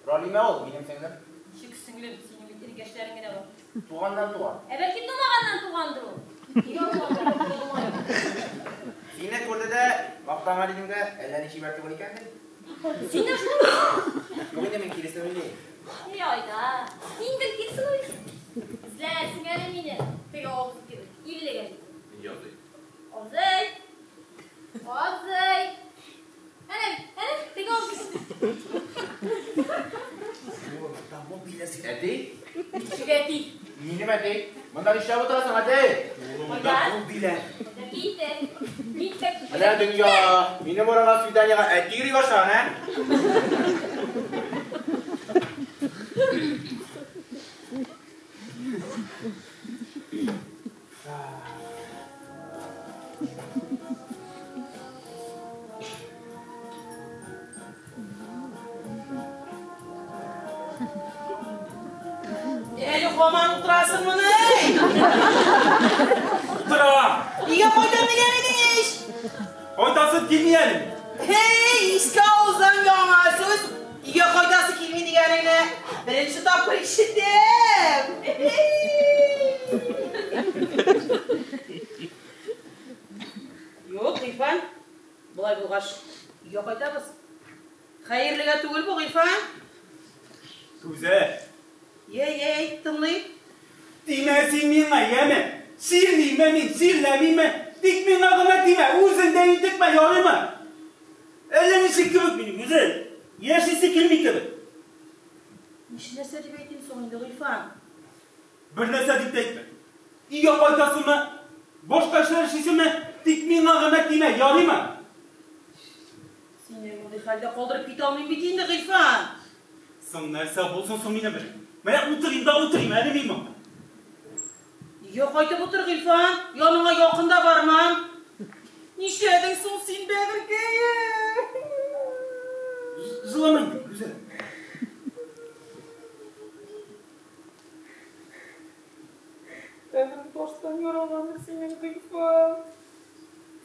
Ралимә ул, минем сеңлем. Ничек сеңлем? Синең бит энекәшләрең генә бар. Туганнан туган. Ә бәлки тумаганнан тугандыр ул? Нигә ул анда калдырмады? Сине күрде дә, мактанган идем дә, әллә ни чибәр түгел икән ди. Син дә шул. Юк инде мин киресен уйлыйм. Эй, Айдар, син гел киресен уйлыйсың. Эзләрсең әле мине. Теге абзый кебек, иллегә җитеп. Нинди абзый? Абзый! Абзый! Әнә, әнә, теге абзый. Әти? Ничек әти? Минем әти. Монда нишләп утырасың, әти? Айдар? Айдар, киттек. Киттек. Менә дөнья. Минем урынга свиданиега әти йөри башлаган, ә? Әле һаман утырасыңмыни? Утырам. Өйгә кайтам дигән идең ич. Кайтасы килми әле. Һей, иске авыздан яңа сүз. Өйгә кайтасы килми дигәнеңне беренче тапкыр ишетәм. Юк, Гыйльфан. Болай булгач, өйгә кайтабыз. Хәерлегә түгел бу, Гыйльфан. Гүзәл. Йә, йә, әйт, тыңлыйм. Тимә син миңа, яме. Чирлиме мин, чирләмиме? Тик миңа гына тимә, үзең дә интекмә, ярыймы? Әллә ничек кебек минем, Гүзәл. Яшисе килми кебек. Нәрсә дип әйтим соң инде, Гыйльфан? Бер нәрсә дип тә әйтмә. Өйгә кайтасыңмы? Башка эшләр эшлисеңме? Тик миңа гына тимә, ярыймы? Сине мондый хәлдә калдырып китә алмыйм бит инде, Гыйльфан. Соң нәрсә булсын соң минем белән? Менә утырыйм да утырыйм әле мин монда. Өйгә кайтып утыр, Гыйльфан. Яныңа якын да бармам. Нишләдең соң син, бәгырькәем? Җылама инде, Гүзәл. Бәгырем таштан яралгандыр синең, Гыйльфан.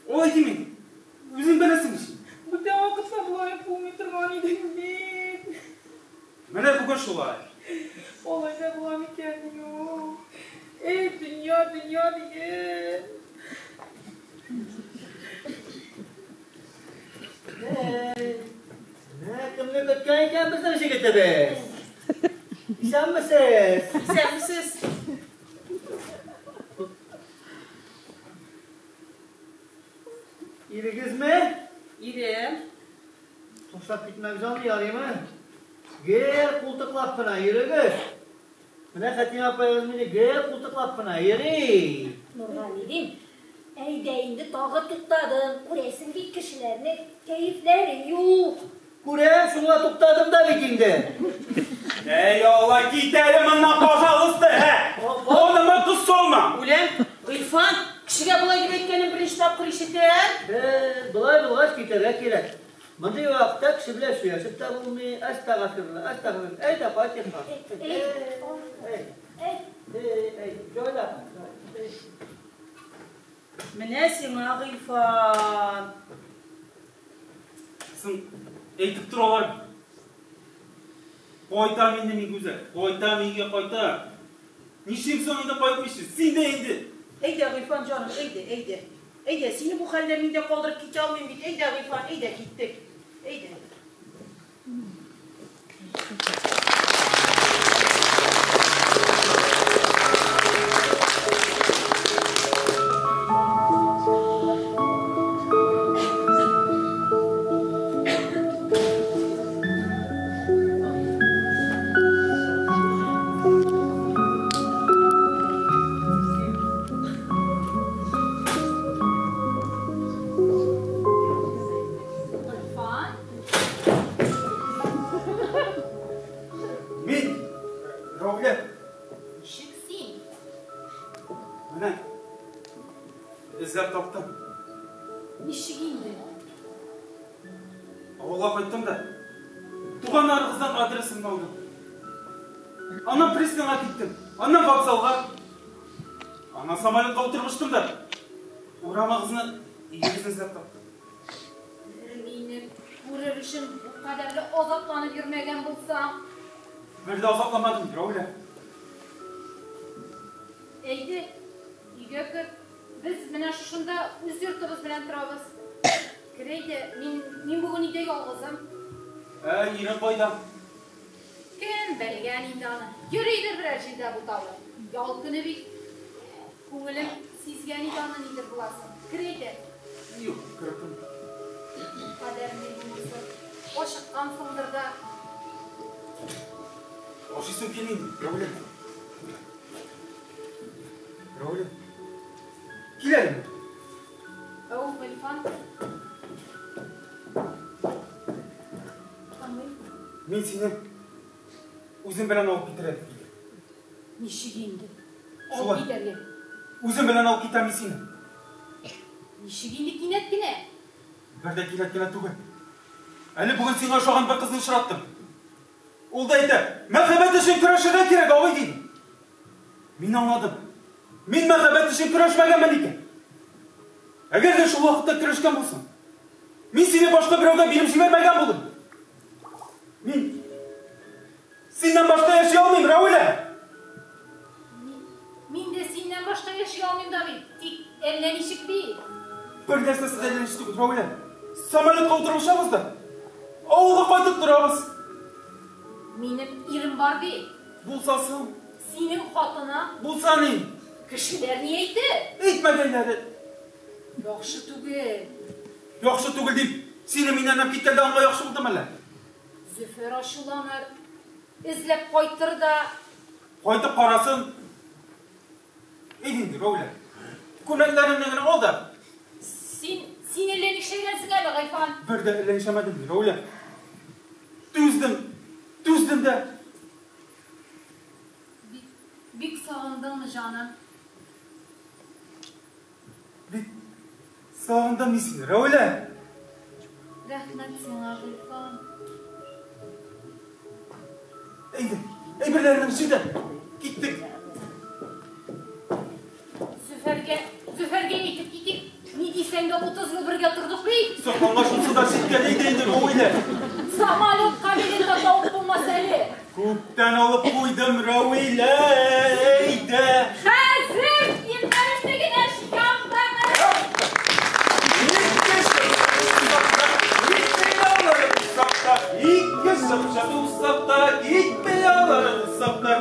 Алай димә инде. Үзең беләсең ич. Бүтән вакытта болай булмый торган идең бит. Менә бүген шулай. Алай да була микән, юк. Эй, дөнья, дөнья диген. Менә кемне көткән икән безнең җегетебез. Исәнмесез? Исәнмесез. Ирегезме? Ирем. Ташлап китмәгез аны, ярыймы? Гел култыклап кына йөрегез. Менә Хәтимә апаегыз мине гел култыклап кына йөри. Нургали дим, әйдә инде тагы туктадың. Күрәсең бит кешеләрнең кәефләре юк. Күрәм, шуңа туктадым да бит инде. Әй, Алла, кит әле моннан, пожалуйста, ә! Онымы тоз салма! Үләм, Гыйльфан, кешегә болай дип әйткәнен беренче тапкыр ишетәм. Без болай булгач китәргә кирәк. Мондый вакытта кеше белән сөйләшеп тә булмый. Әстәгъфирулла, әстәгъфирулла. Әйдә, фатиха. Әй, Әй, әй. әй, әй, җайлап. Әй. Менә сиңа, Гыйльфан. Соң әйтеп торалар. Кайтам инде мин, Гүзәл. Кайтам өйгә, кайтам. Нишлим соң инде кайтмыйча? Син дә инде. Әйдә, Гыйльфан җаным, әйдә, әйдә. Әйдә, сине бу хәлдә мин дә калдырып китә алмыйм бит. Әйдә, Гыйльфан, әйдә, киттек. Әйдә. Гыйльфан? Мин, Раулә, Ничек син? менә эзләп таптым. Ничек инде? Авылга кайттым да, туганнарыгыздан адресымны алдым. Аннан пристаньга киттем, аннан вокзалга. Аннан самолетка утырып очтым да, урамыгызны, өегезне эзләп таптым. Мине күрер өчен бу кадәрле азапланып йөрмәгән булсаң. Бер дә азапламадым, Раулә. Әйдә, өйгә кер. Без менә шушында үз йортыбыз белән торабыз. Кер әйдә, мин бүген өйдә ялгызым. Ә ирең кайда? Кем белгән инде аны. Йөридер берәр җирдә буталып. Ял көне бит. Күңелем сизгән иде аны нидер буласын. Кер әйдә. Юк, кереп тормыйм. Кадәрли булмаса, ашыккансыңдыр да. Ашыйсым килми инде, Раулә. Раулә. Кил әле. Әү, Гыйльфан. Тыңлыйм. Мин сине үзем белән алып китер әле. Ничек инде? Алып Шулай. китәргә. Үзем белән алып китәм мин сине. Ничек инде кинәт кенә? Бер дә кинәт кенә түгел. Әле бүген сиңа ошаган бер кызны очраттым. Ул да әйтә, мәхәббәт өчен көрәшергә кирәк, абый, диде. Мин аңладым. Мин мәхәббәт өчен көрәшмәгәнмен икән. Әгәр дә шул вакытта көрәшкән булсам, мин сине башка берәүгә биреп җибәрмәгән булыр. Мин синнән башка яши алмыйм, Раулә. Мин дә синнән башка яши алмыйм да бит. Тик әллә ничек бит. Бер нәрсәсе дә әллә ничек түгел, Раулә. Самолетка утырып очабыз да, авылга кайтып торабыз. Минем ирем бар бит. Булса соң. Синең хатының. Булса ни? Кешеләр ни әйтер? Әйтмәгәннәре. Яхшы түгел. Яхшы түгел дип, сине миннән алып киткәндә аңа яхшы булдымы әллә? Зөфәр ачуланыр. Эзләп кайтыр да. Кайтып карасын. Әйдә инде, Раулә. Күлмәкләреңне генә ал да. Син әллә нишләгәнсең әле, Гыйльфан? Бер дә әллә нишләмәдем, Раулә. Түздем, түздем дә. Бик, бик сагындыңмы, җаным? Бик сагындым мин сине, Раулә. Рәхмәт сиңа, Гыйльфан. Әйдә, әйберләреңне җый да, киттек. Зөфәргә, Зөфәргә әйтеп китик. Ни дисәң дә 30 ел бергә тордык бит. Соң шунсы да җиткән, әйдә инде, Раулә. Самолетка билет та табып булмас әле. Күптән алып куйдым, Раулә, әйдә. Хәзер киемнәремне генә җыям да. Ике чыпчык усап та, китми алар усап та.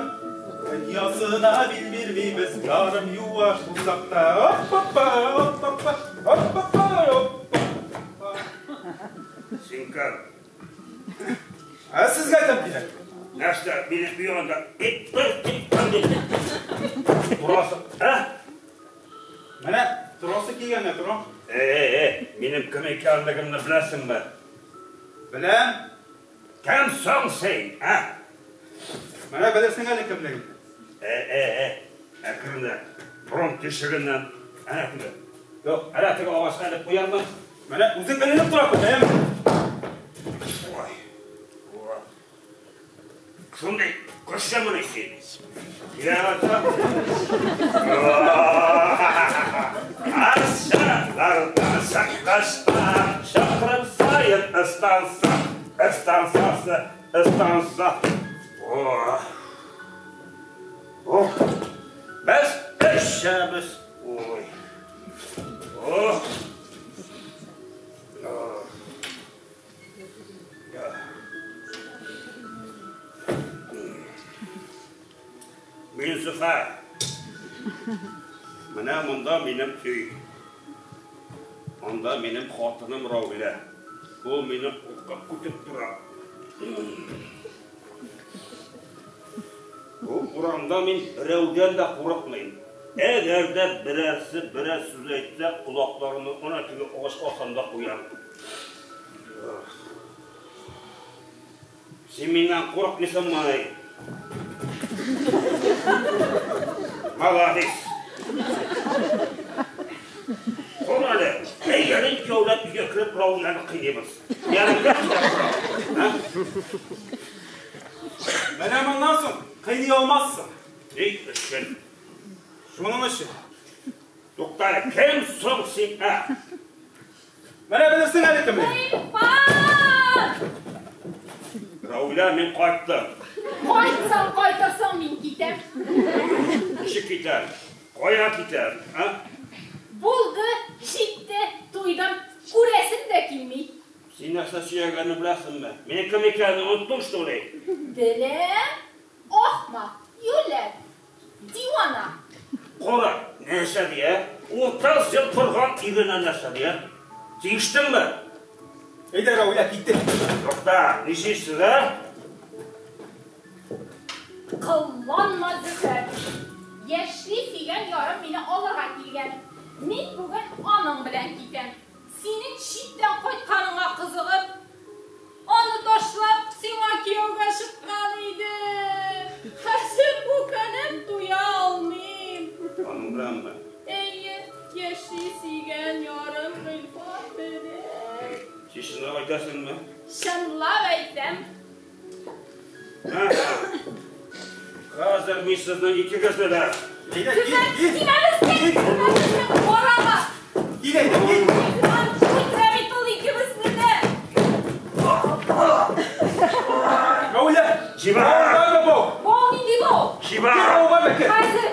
Дөньясына бил бирмибез, ярым юаш булсак та. Оп-опа, оп-опа, оп-опа, оп. Син кем? Ә сезгә кем кирәк? Нәрсә, мине өй анда ит бер тик Торасы, ә? Менә торасы килгәнгә торам. Эй, минем кем икәнлегемне беләсеңме? Беләм. Кем соң син, ә? Менә белерсең әле кемлегемне. Эй, әкренләп, борын тишегеннән, әнә теге. Юк, әнә теге агачка элеп куярмын. Менә үзең эленеп тора күр, әйеме? Ой. Ой. Шундый көчлемени син? Ярата. Аршалардан чыккачта, чакрым саен ыстанса, ыстансасы, ыстанса. Ох. Ох. Без эчәбез. Ой. Ох. Ох. Мин Зөфәр. Менә монда минем өй. Анда минем хатыным Равилә. Ул мине куркып көтеп тора. Бу урамда мин берәүдән дә курыкмыйм. Әгәр дә берәрсе берәр сүз әйтсә, колакларымны ана теге агач аркамда куям. Син миннән курыкмыйсыңмы? Молодец. Кор әле, әйгәр икәүләп өйгә кереп Равиләне кыйныйбыз. Янымда тора. Менә моннан соң кыйный алмассың. Ни өчен? Шуның өчен. Тукта әле, кем соң син, ә? Менә белерсең әле кемлеген. Гыйльфан! Равилә, мин кайттым. Кайтсаң, кайтырсың, мин китәм. Ничек китәм? Кая китәм, ә? Булды, җитте, туйдым. Күрәсем дә килми. Син нәрсә сөйләгәнне беләсеңме? Минем кем икәнне оныттың, что ли? Беләм. Ахмак, юләр, дивана. Кара, нәрсә ди, ә? 30 ел торган иренә нәрсә ди, ә? Син ишеттеңме? Әйдә, Равилә, киттек. Тукта, нишлисез, ә? Кылланма, Зөфәр. Яшьли сөйгән ярым мине алырга килгән. Мин бүген аның белән китәм. Синең читтән кайтканыңа кызыгып, аны ташлап, сиңа кияүгә чыккан идем. Хәзер үкенеп туя алмыйм. Аның беләнме? Әйе, яшьли сөйгән ярым Гыйльфан белән. Син чынлап әйтәсеңме? Чынлап әйтәм. Хәзер мин сезнең икегезне дә. Әйдә, кил, Зөфәр, кил. тимәбез, тимәбез, карама. Кил, әйдә, кил. Гыйльфан, үтерә бит ул икебезне дә. Равилә! Җибәр! Бау, бау! Бау нинди бау? Җибәр! Кил, бауга бәке! Хәзер.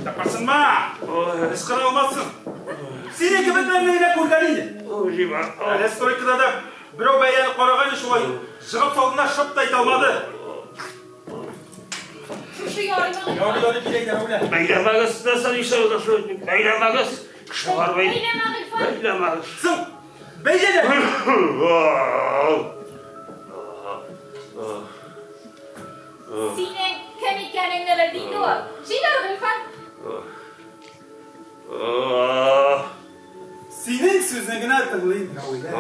Тапасынма! Ычкына алмассың. Синең кебекләрне генә күргән инде. Җибәр! Әле стройкада да берәү бәяне караган шулай. Чыгып салдына шып та әйтә алмады. Шушы ярымы. Ярый, ярый, кил әйдә, Равилә. Бәйләмәгез, нәрсә нишләгез шул? Бәйләмәгез! Кеше бар бит. Бәйләмә, Гыйльфан. Бәйләмәгез. Соң, бәйләнә! Синең кем икәнеңне белде инде ул. Җибәр, Гыйльфан. Синең сүзне генә тыңлыйм, Равилә.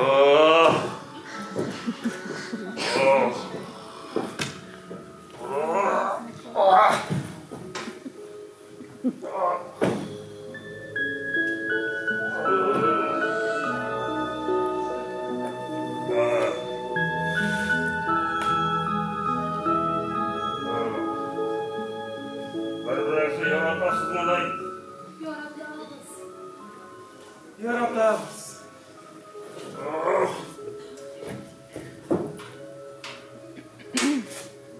Бер-берсе яратасызмы? Яратабыз. Яратабыз.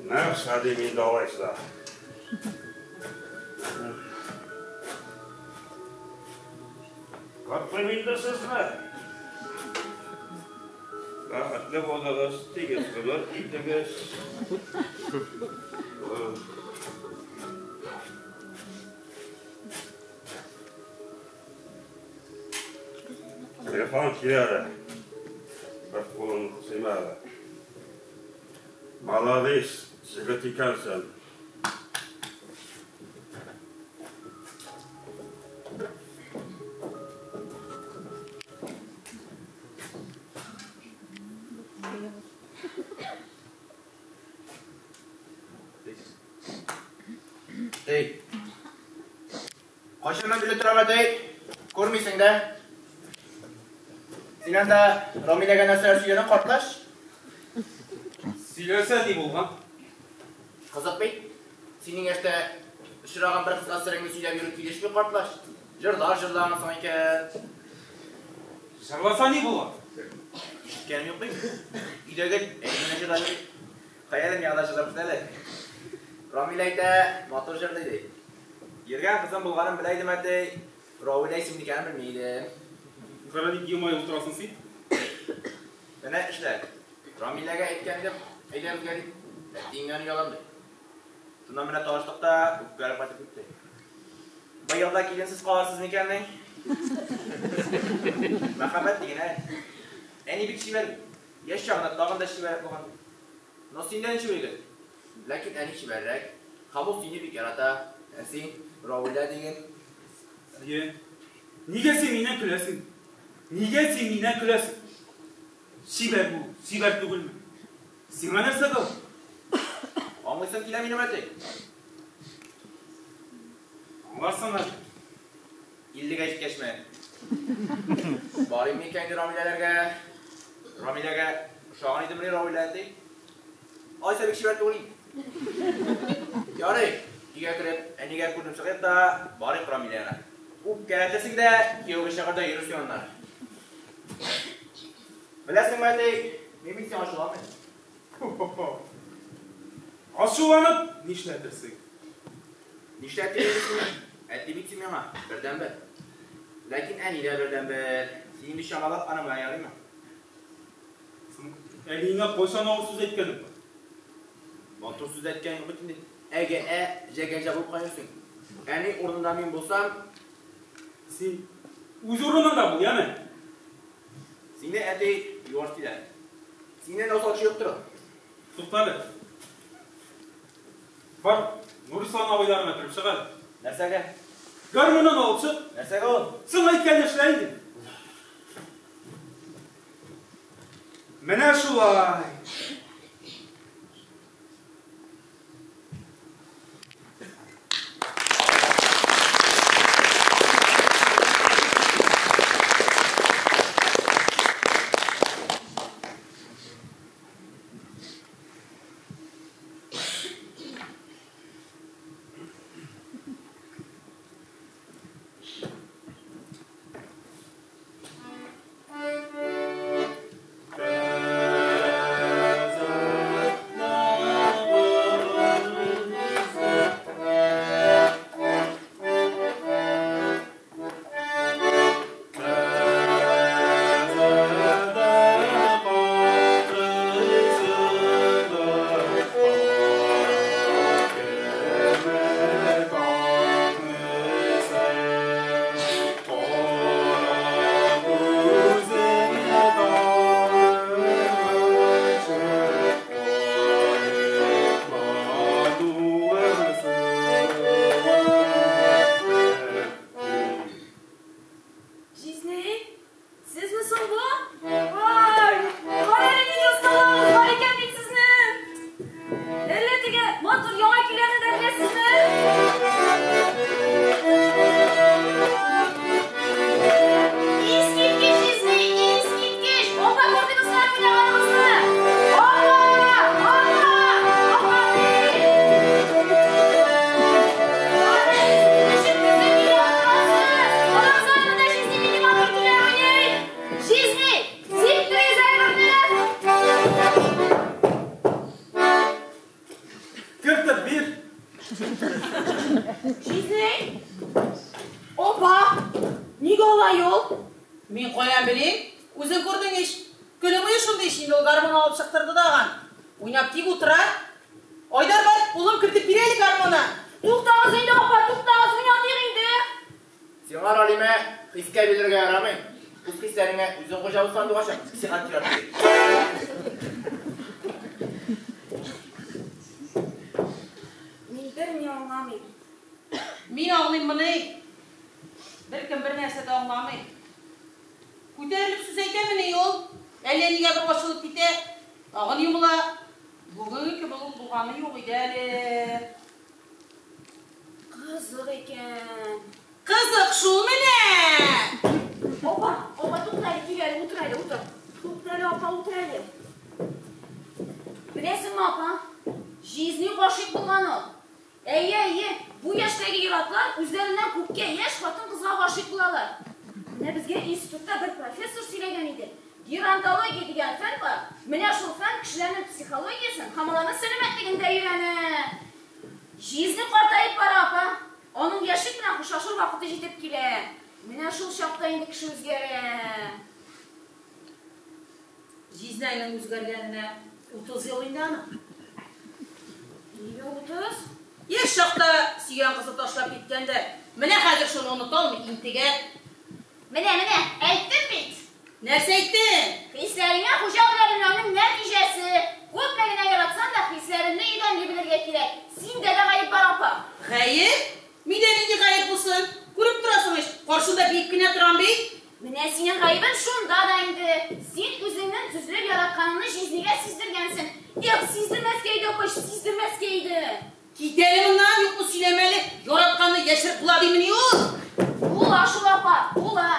Нәрсә дим инде алайса? Котлыйм инде сезне. Бәхетле булыгыз, тигез гомер итегез. Телефон килә әле. Бер кулын Рәсимә. Маладис, җегет икәнсең. Эй. Кайчаннан бирле торам, әтәй? Күрмисең дә. Син анда Рамиләгә нәрсәләр сөйләдең, картлач? Сөйләсә ни булган? Кызык бит. Синең яшьтә очраган бер кызга сереңне сөйләп йөрү килешми, картлач. Җырлар җырлагансың икән. Җырласа ни була? Ишеткәнем юк бит. Өйдә гел әни генә җырлап йөри. Хәялем ягында җырлап кит әле. Рамил әйтә, матур җырлый ди. Йөргән кызым булганын белә идем, әти. Равилә исемле икәнен белми идем. Кара ник елмаеп утырасың син? Менә эшләр. Рамиләгә әйткән идем, әйдә безгә дип. Әтиеңнән оялам ди. Шуннан менә таныштык та, үпкәләп кайтып китте. Быел да киленсез калырсыз микәнни? Мәхәббәт диген, ә? Әни бик чибәр. Яшь чагында тагын да чибәррәк булган. Но син дә ничек егет? Ләкин әни чибәррәк. Һәм ул сине бик ярата. Ә син, Равилә диген. Әйе. Нигә син миннән көләсең? Нигә син миннән көләсең? Чибәр бу, чибәр түгелме? Сиңа нәрсә дә ул? Аңлыйсың килә минем, әти. Аңларсың әле. Иллегә җиткәчме? Барыйм микән инде Рамиләләргә? Рамиләгә ошаган идемени Равилә әти? Алайса бик чибәр түгел инде. Ярый, өйгә кереп, әнигә күренеп чыгыйк та, барыйк Рамилә янына. Үпкәләтерсең дә, кияүгә чыгар да йөрерсең аннары. Беләсеңме, әти, мин бит сиңа ачуланмыйм. Ачуланып нишләтерсең? Нишләтер инде син? Әти бит син миңа, бердәнбер. Ләкин әни дә бердәнбер. Син инде чамалап аны белән ярыймы? Соң, әниеңә кайчан авыр сүз әйткәнем бар? Матур сүз әйткән юк бит инде. Әгә ә, җәгә җә булып кайнырсың. Әни урынында мин булсам, Син үз урыныңда бул, яме? Сине, әти, юаш диләр. Синнән дә усал кеше юктыр ул. Туктале. Бар, Нурислам абыйларына кереп чык әле. Нәрсәгә? Гармунын алып чык. Нәрсәгә ул? Соң әйткәнне эшлә инде. Менә шулай. Җизни, сезме соң бу? Ай, кара әле нинди осталыгыгыз бар икән бит сезнең! Әллә теге матур яңа көйләрне дә беләсезме? Искиткеч, җизни, искиткеч! Апа, күрдегез сезнең уйнаганыгызны? Апа! Апа! Апа! Кертеп бир. Опа! Нигә алай ул? Мин каян белим? Үзең күрдең ич. Көне буе шундый ич инде ул гармун алып чыктырды даган. Уйнап тик утыра. Айдар бар, улым кертеп бир әле гармуны. Туктагыз инде, апа, туктагыз, уйнатыйк инде. Сиңа, Ралимә, хискә бирелергә ярамый. Үз хисләреңә үзең хуҗа бул, сандугачым. Сиңа терапия. Мин аңлыйммыни? Беркем бернәрсә дә аңламый. Күтәрелеп сүз әйтәмени ул? Әллә нигә бер ачылып китә, тагын йомыла. Бүгенге кебек үк булганы юк иде әле. Кызык икән. Кызык шул менә! Апа, апа, тукта әле, кил әле, утыр әле, утыр. Тукта әле, апа, утыр әле. Беләсеңме, апа, җизни гашыйк булган ул. Әйе, әйе, бу яшьтәге ир-атлар үзләреннән күпкә яшь хатын-кызга гашыйк булалар. Менә безгә институтта бер профессор сөйләгән иде. Геронтология дигән фән бар. Менә шул фән кешеләрнең психологиясен һәм аларның сәламәтлеген дә өйрәнә. Җизни картаеп бара, апа. Аның яшьлек белән хушлашыр вакыты җитеп килә. Менә шул чакта инде кеше үзгәрә. Җизнәйнең үзгәргәненә 30 ел инде аның. Нигә 30? Яшь чакта сөйгән кызы ташлап киткән дә, менә хәзер шуны оныта алмый интегә. Менә, менә, әйттем бит. Нәрсә әйттең? Хисләреңә хуҗа була белмәүнең нәтиҗәсе. Күпме генә яратсаң да, хисләреңне йөгәнли белергә кирәк. Синдә дә гаеп бар, апа. Гаеп? Миндә нинди гаеп булсын? Күреп торасың ич, каршында биеп кенә торам бит. Менә синең гаебең шунда да инде. Син үзеңнең төзелеп яратканыңны җизнигә сиздергәнсең. Эх, сиздермәскә иде, апа, сиздермәскә иде. Кит әле моннан, юкны сөйләмә әле. Яратканны яшереп була димени ул? Була шул, апа, була.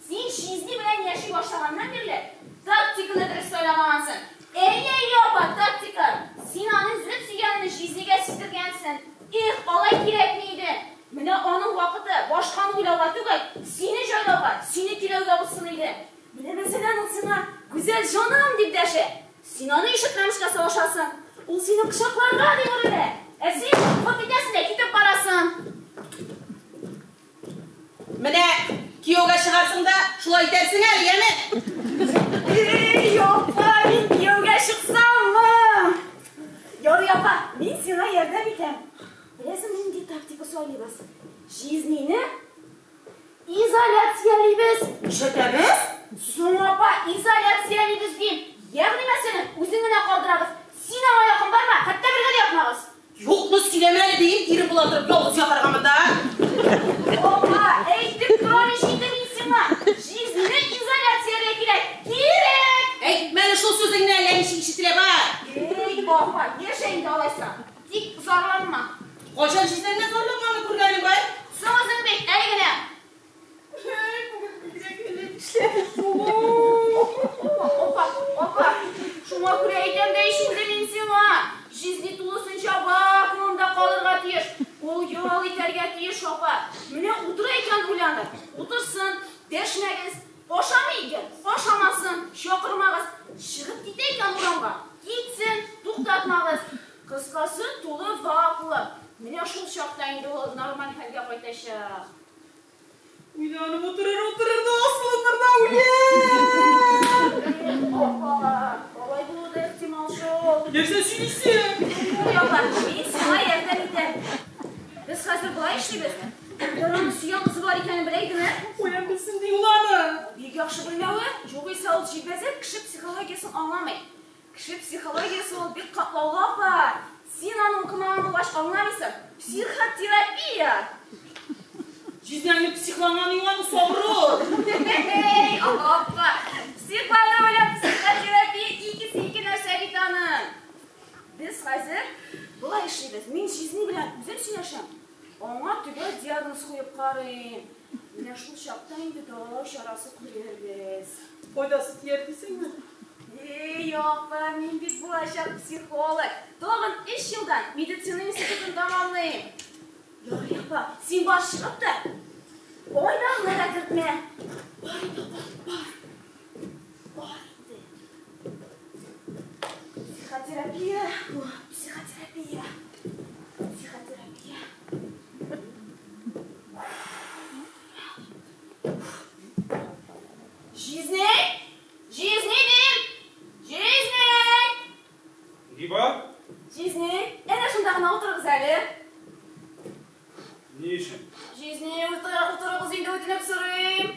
Син җизни белән яши башлаганнан бирле тактиканы дөрес сайламагансың. Әйе, әйе, апа, тактика. Син аны өзелеп сөйгәнеңне җизнигә сиздергәнсең. Эх, алай кирәкми иде. Менә аның вакыты башканы уйлауга түгел, сине җайлауга, сине көйләүгә булсын иде. Менә, мәсәлән, ул сиңа, Гүзәл җаным, дип дәшә. Син аны ишетмәмешкә салышасың. Ул сине кочакларга дип үрелә. Ә син хоп итәсең дә китеп барасың. Менә кияүгә чыгарсың да, шулай итәрсең әле, яме? Эй, апа, мин кияүгә чыксаммы? Ярый, апа, мин сиңа ярдәм итәм. Беләсең, нинди тактика сайлыйбыз? Җизнине изоляциялибез. Нишләтәбез? Соң, апа, изоляциялибез дим. Ягъни, мәсәлән, үзен генә калдырабыз. Син аңа якын барма, хәтта бергә дә ятмагыз. Юкны сөйләмә әле, дим, ирем була торып ялгыз ятарга монда. Апа, әйтеп торам ич инде мин сиңа. Җизнине изоляцияләргә кирәк. Кирәк! Әйтмә әле шул сүзеңне, әллә ничек ишетелә бар. Эй, апа, яшә инде алайса. Тик зарланма. Кайчан җизнәңнән зарланганны күргәнең бар? Соң үзең бит, әле генә. Апа, апа, шуңа күрә әйтәм дә ич инде мин сиңа. Җизни тулысынча вакуумда калырга тиеш. Ул ял итәргә тиеш, апа. Менә утыра икән уйланып. Утырсын, дәшмәгез. Ашамый икән, ашамасын, чакырмагыз. Чыгып китә икән урамга, китсен, туктатмагыз. Кыскасы, тулы вакуум. Менә шул чакта инде ул нормаль хәлгә кайтачак. Уйланып утырыр, утырыр да асылыныр да үләр. Апа, алай булуы да ихтимал шул. Нәрсә сөйлисең? Ой, апа, мин сиңа ярдәм итәм. Без хәзер болай эшлибез. Әгәр аның сөйгән кызы бар икәнен белә идеме? Каян белсен ди ул аны? Бик яхшы белмәве, югыйсә ул җилбәзәк кеше психологиясен аңламый. Кеше психологиясе ул бик катлаулы, апа. Син аны укымаган булгач аңламыйсың. Психотерапия! Җизнәңне психланган юк аны сабыры. Эй, апа, психлану белән психотерапия икесе ике нәрсә бит аның. Без хәзер болай эшлибез. Мин җизни белән үзем сөйләшәм. Аңа төгәл диагноз куеп карыйм. Менә шул чакта инде дәвалау чарасы күрербез. Файдасы тияр дисеңме? Эй, апа, мин бит булачак психолог. Тагын 3 елдан медицина институтын тәмамлыйм. Ярый, апа, син бар чыгып та, Айдарны да кертмә. Бар инде, апа, бар. Бар инде. Психотерапия, бу, психотерапия. Психотерапия. Җизни! Җизни дим! Җизни! Ни бар? Җизни, әнә шунда гына утырыгыз әле. Ни өчен? Җизни, утырыгыз инде, үтенеп сорыйм.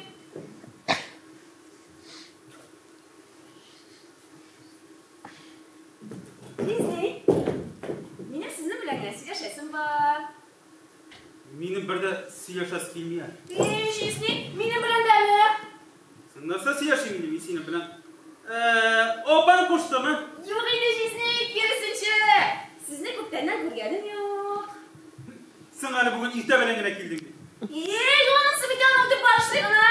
Сөйләшәсе килми әле. Эй, җизни, минем белән дә әле. Син нәрсә сөйләшим инде мин синең белән? Апаң куштымы? Юк инде, җизни, киресенчә. Сезне күптәннән күргәнем юк. Син әле бүген иртә белән генә килдең бит. Эй, анысы бит аны үтеп барышлый гына.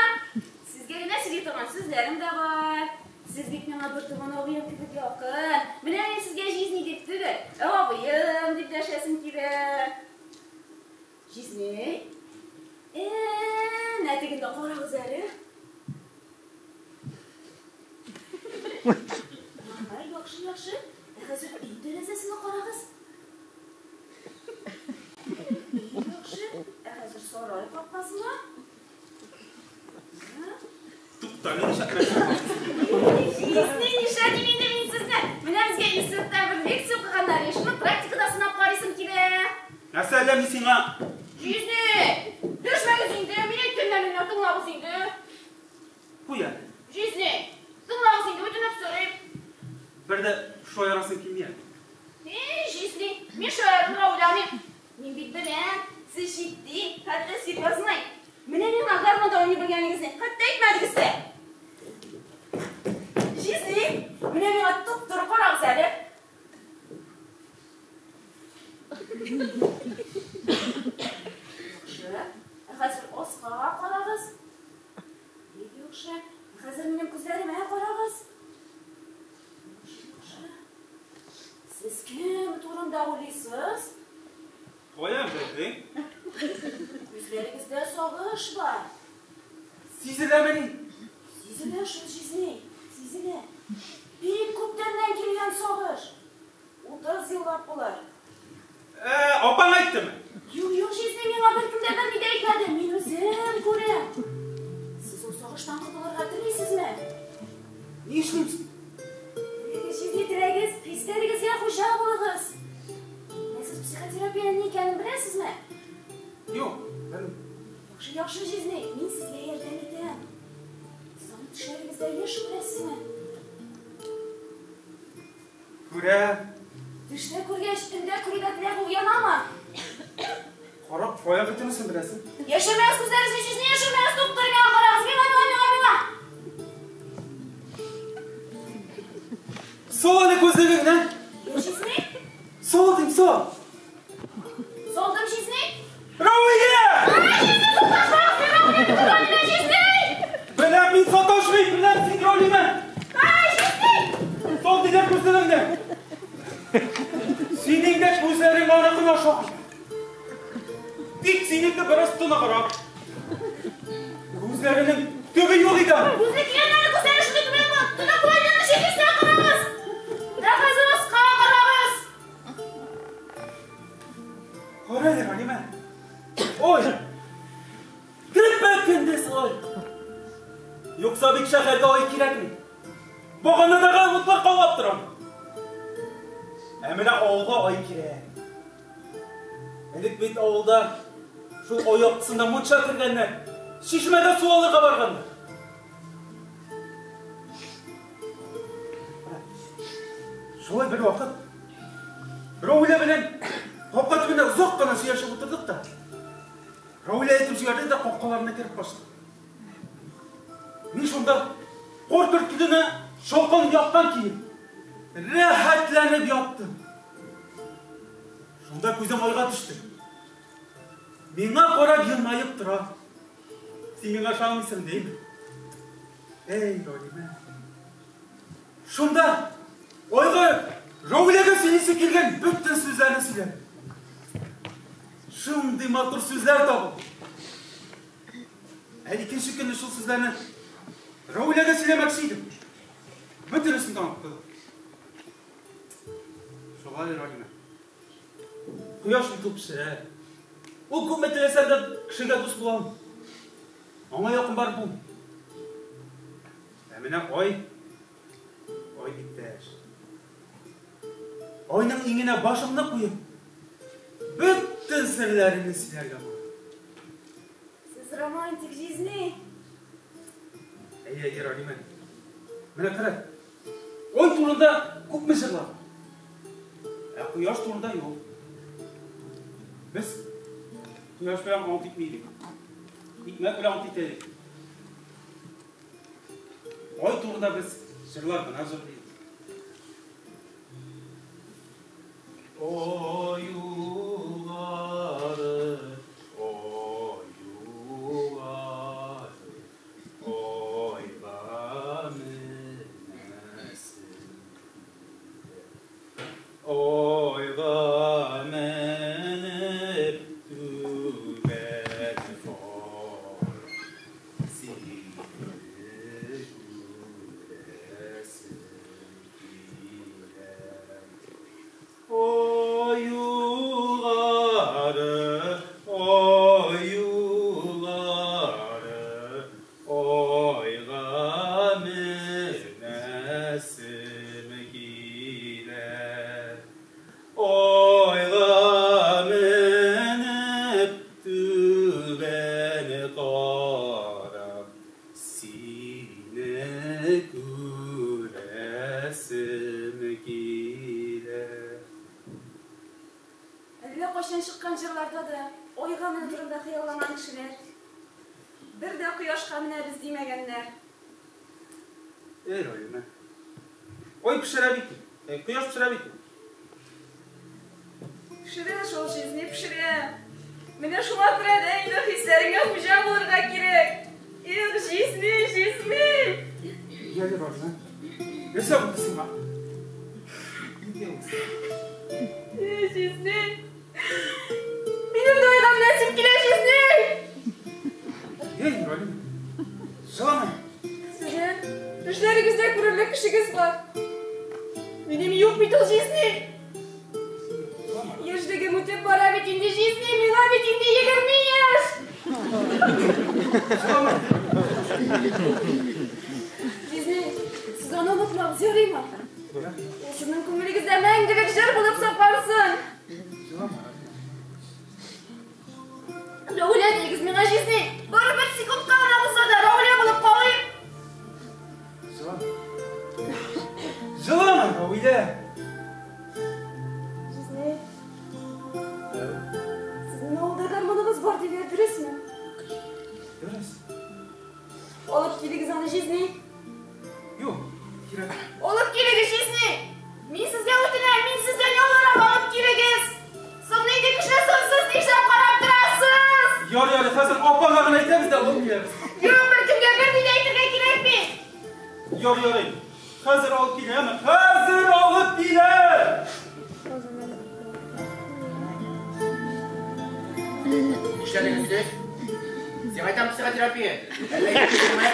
Сезгә генә сөйли торган сүзләрем дә бар. Сез бит миңа бертуган абыем кебек якын. Менә мин сезгә җизни дип түгел, ә абыем дип дәшәсем килә. Җизни? Әнә тегендә карагыз әле. Ага, яхшы, яхшы. Ә хәзер өй тәрәзәсенә карагыз. Яхшы. Ә хәзер сарай капкасына. Тукта, ни нишләтмәсен? Җизни, нишләтим инде мин сезне? Менә безгә институтта бер лекция укыганнар, шуны практикада сынап карыйсым килә. Нәрсә әллә мин сиңа? Җизни! Дәшмәгез инде, мин әйткәннәрне тыңлагыз инде. Куй әле. Җизни, тыңлагыз инде, үтенеп сорыйм. Бер дә шаярасың килми әле. Эй, җизни, мин шаярырга уйламыйм. Мин бит беләм, сез җитди, хәтта серьезный. Менә миңа гармунда уйный белгәнегезне хәтта әйтмәдегез дә. Җизни, менә миңа туп-туры карагыз әле. Яхшы. Ә хәзер аска карагыз. Бик яхшы. Ә хәзер минем күзләремә карагыз. Яхшы, яхшы. Сез кем турында уйлыйсыз? Каян белдең? Күзләрегездә сагыш бар. Сизеләмени? Сизелә шул, җизни, сизелә. Бик күптәннән килгән сагыш. 30 еллап булыр. Апаң әйттеме? Юк, юк, җизни, миңа беркем дә берни дә әйтмәде. Мин үзем күрәм. Сез ул сагыштан котылырга телисезме? Ни эшлим соң? Теләгез, җизни, теләгез, хисләрегезгә хуҗа булыгыз. Менә сез психотерапиянең ни икәнен беләсезме? Юк, белмим. Яхшы, яхшы, җизни, мин сезгә ярдәм итәм. Сез аны төшләрегездә еш күрәсезме? Күрәм. Төштә күргәч, төндә күрергә теләге уянамы? Карап, кая бөтенесен беләсең? Яшермәгез күзләрегезне, җизни, яшермәгез, туп-туры миңа карагыз, миңа, миңа, миңа, миңа. Сал әле күзлегеңне. Җизни? Сал дим, сал. Салдым, җизни. Равия! Ай, җизни, саташмагыз, мин Равия түгел, Равия, җизни! Беләм, мин саташмыйм, беләм, син Равияме? Ай, җизни! Сал диләр күзлегеңне. Синең дә күзләрең аныкына ошаган. Тик синеке бераз тоныграк. Күзләренең төбе юк иде аның. Күзлекләрне әле күзләре шундый түбән була. Тонык була инде, чәчәсенә карагыз. Ә хәзер аска карагыз. Кара әле, Галимә. Ой! Көпә-көндез ай. Юкса бит шәһәргә ай кирәкми. Баганадагы утлар каулап тора. Ә менә авылга ай кирәк. Элек бит авылда шул ай яктысында мунча кергәннәр, чишмәдә су алырга барганнар. Шулай бер вакыт Раулә белән капка төбендә озак кына сөйләшеп утырдык та. Раулә әйтеп җибәрде дә капкаларына кереп качты. Мин шунда кар көрткеденә шалкан яккан кием рәхәтләнеп яттым. Шунда күзем айга төште. Миңа карап елмаеп тора. Син миңа ышанмыйсың, дим. Эй, Галимә. Шунда айга Рауләгә сөйлисе килгән бөтен сүзләрне сөйләде. Шундый матур сүзләр табылды. Ә икенче көнне шул сүзләрне Рауләгә сөйләмәкче идем. Бөтенесен дә оныттым. Шулай, Ралина. Кояш бит ул пешерә. Ул күпме теләсәң дә кешегә дус була алмый. Аңа якын барып булмый. Ә менә ай, ай бик тәш. Айның иңенә башыңны куеп, бөтен серләреңне сөйләргә була. Сез романтик, җизни. Әйе, әйе, Ралимә. Менә кара. Ай турында күпме җырлар. Ә кояш турында юк. Без кояш белән ант итми идек. Икмәк белән ант итә идек. Ай турында без җырлар гына җырлый идек. Ай юллары, ай юллары, айга менәсем килә. Айга менеп түбән карап, сине күрәсем килә. Ай юллары, ай юллары, айга менәсем килә. Айга менеп түбән карап, сине күрәсем килә. Әллә кайчан чыккан җырларда да айга менү турында хыялланган кешеләр. Бер дә кояшка менәбез димәгәннәр. Эй, Ралина. Ай пешерә бит. Кояш пешерә бит. Пешерә шул, җизни, пешерә. Менә шуңа күрә дә инде хисләреңә хуҗа булырга кирәк. Эх, җизни, җизни! Яле, Ралина. Нәрсә булды сиңа? Нигә ул? Эх, җизни! Минем дә айга менәсем килә, җизни! Эй, Ралина. Җылама. Сезнең төшләрегездә күрерлек кешегез бар. Минем юк бит ул, җизни! Җылама. Яшьлегем үтеп бара бит инде, җизни, миңа бит инде 20 яшь! Җылама. Җизни, сез аны онытмагыз, ярыймы? Ул сезнең күңелегездә мәңгелек җыр булып саклансын. Җылама, Ралина. Раулә диегез миңа, җизни. Бары бер секундка гына булса да Раулә булып калыйм. Җылама. Җылама, Рауилә. Җизни, сезнең авылда гармоныгыз бар диләр, дөресме? Дөрес. Алып килегез аны, җизни. Юк, кирәк. Алып килегез, җизни. Мин сезгә үтенәм, мин сездән ялварам, алып килегез. Соң нинди кеше соң сез, нишләп карап торасыз? Ярый, ярый, хәзер апаңа гына әйтәбез дә алып киләбез. Юк, беркемгә берни дә әйтергә кирәкми. Ярый, ярый. Хәзер алып киләм. Хәзер алып киләм. Нишләдегез сез? Сиңа әйтәм психотерапия. Әллә киттеңме?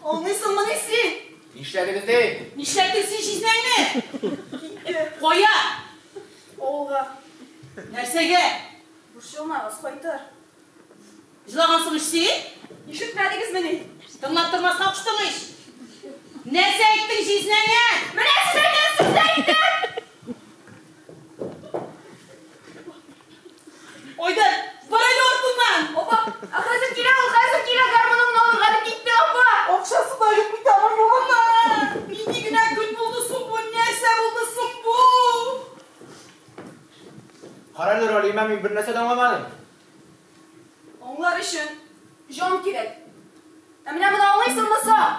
Аңлыйсыңмыни син? Нишләдегез ди? Нишләттең син җизнәңне? Китте. Кая? Авылга. Нәрсәгә? Борчылмагыз, кайтыр. Җылагансың ич син? Ишетмәдегезмени? Тыңлап тормаска куштың ич. Нәрсә әйттең җизнәңә? Менә сез әйткән сүзне әйттем. Айдар, бар әле артыннан. Апа, ә хәзер килә ул, хәзер килә, гармунымны алырга дип китте, апа. Акчасы да юк бит аның югында. Нинди генә көн булды соң бу? Нәрсә булды соң бу? Кара әле, Ралимә, мин бер нәрсә дә аңламадым. Аңлар өчен җан кирәк. Ә менә моны аңлыйсыңмы соң?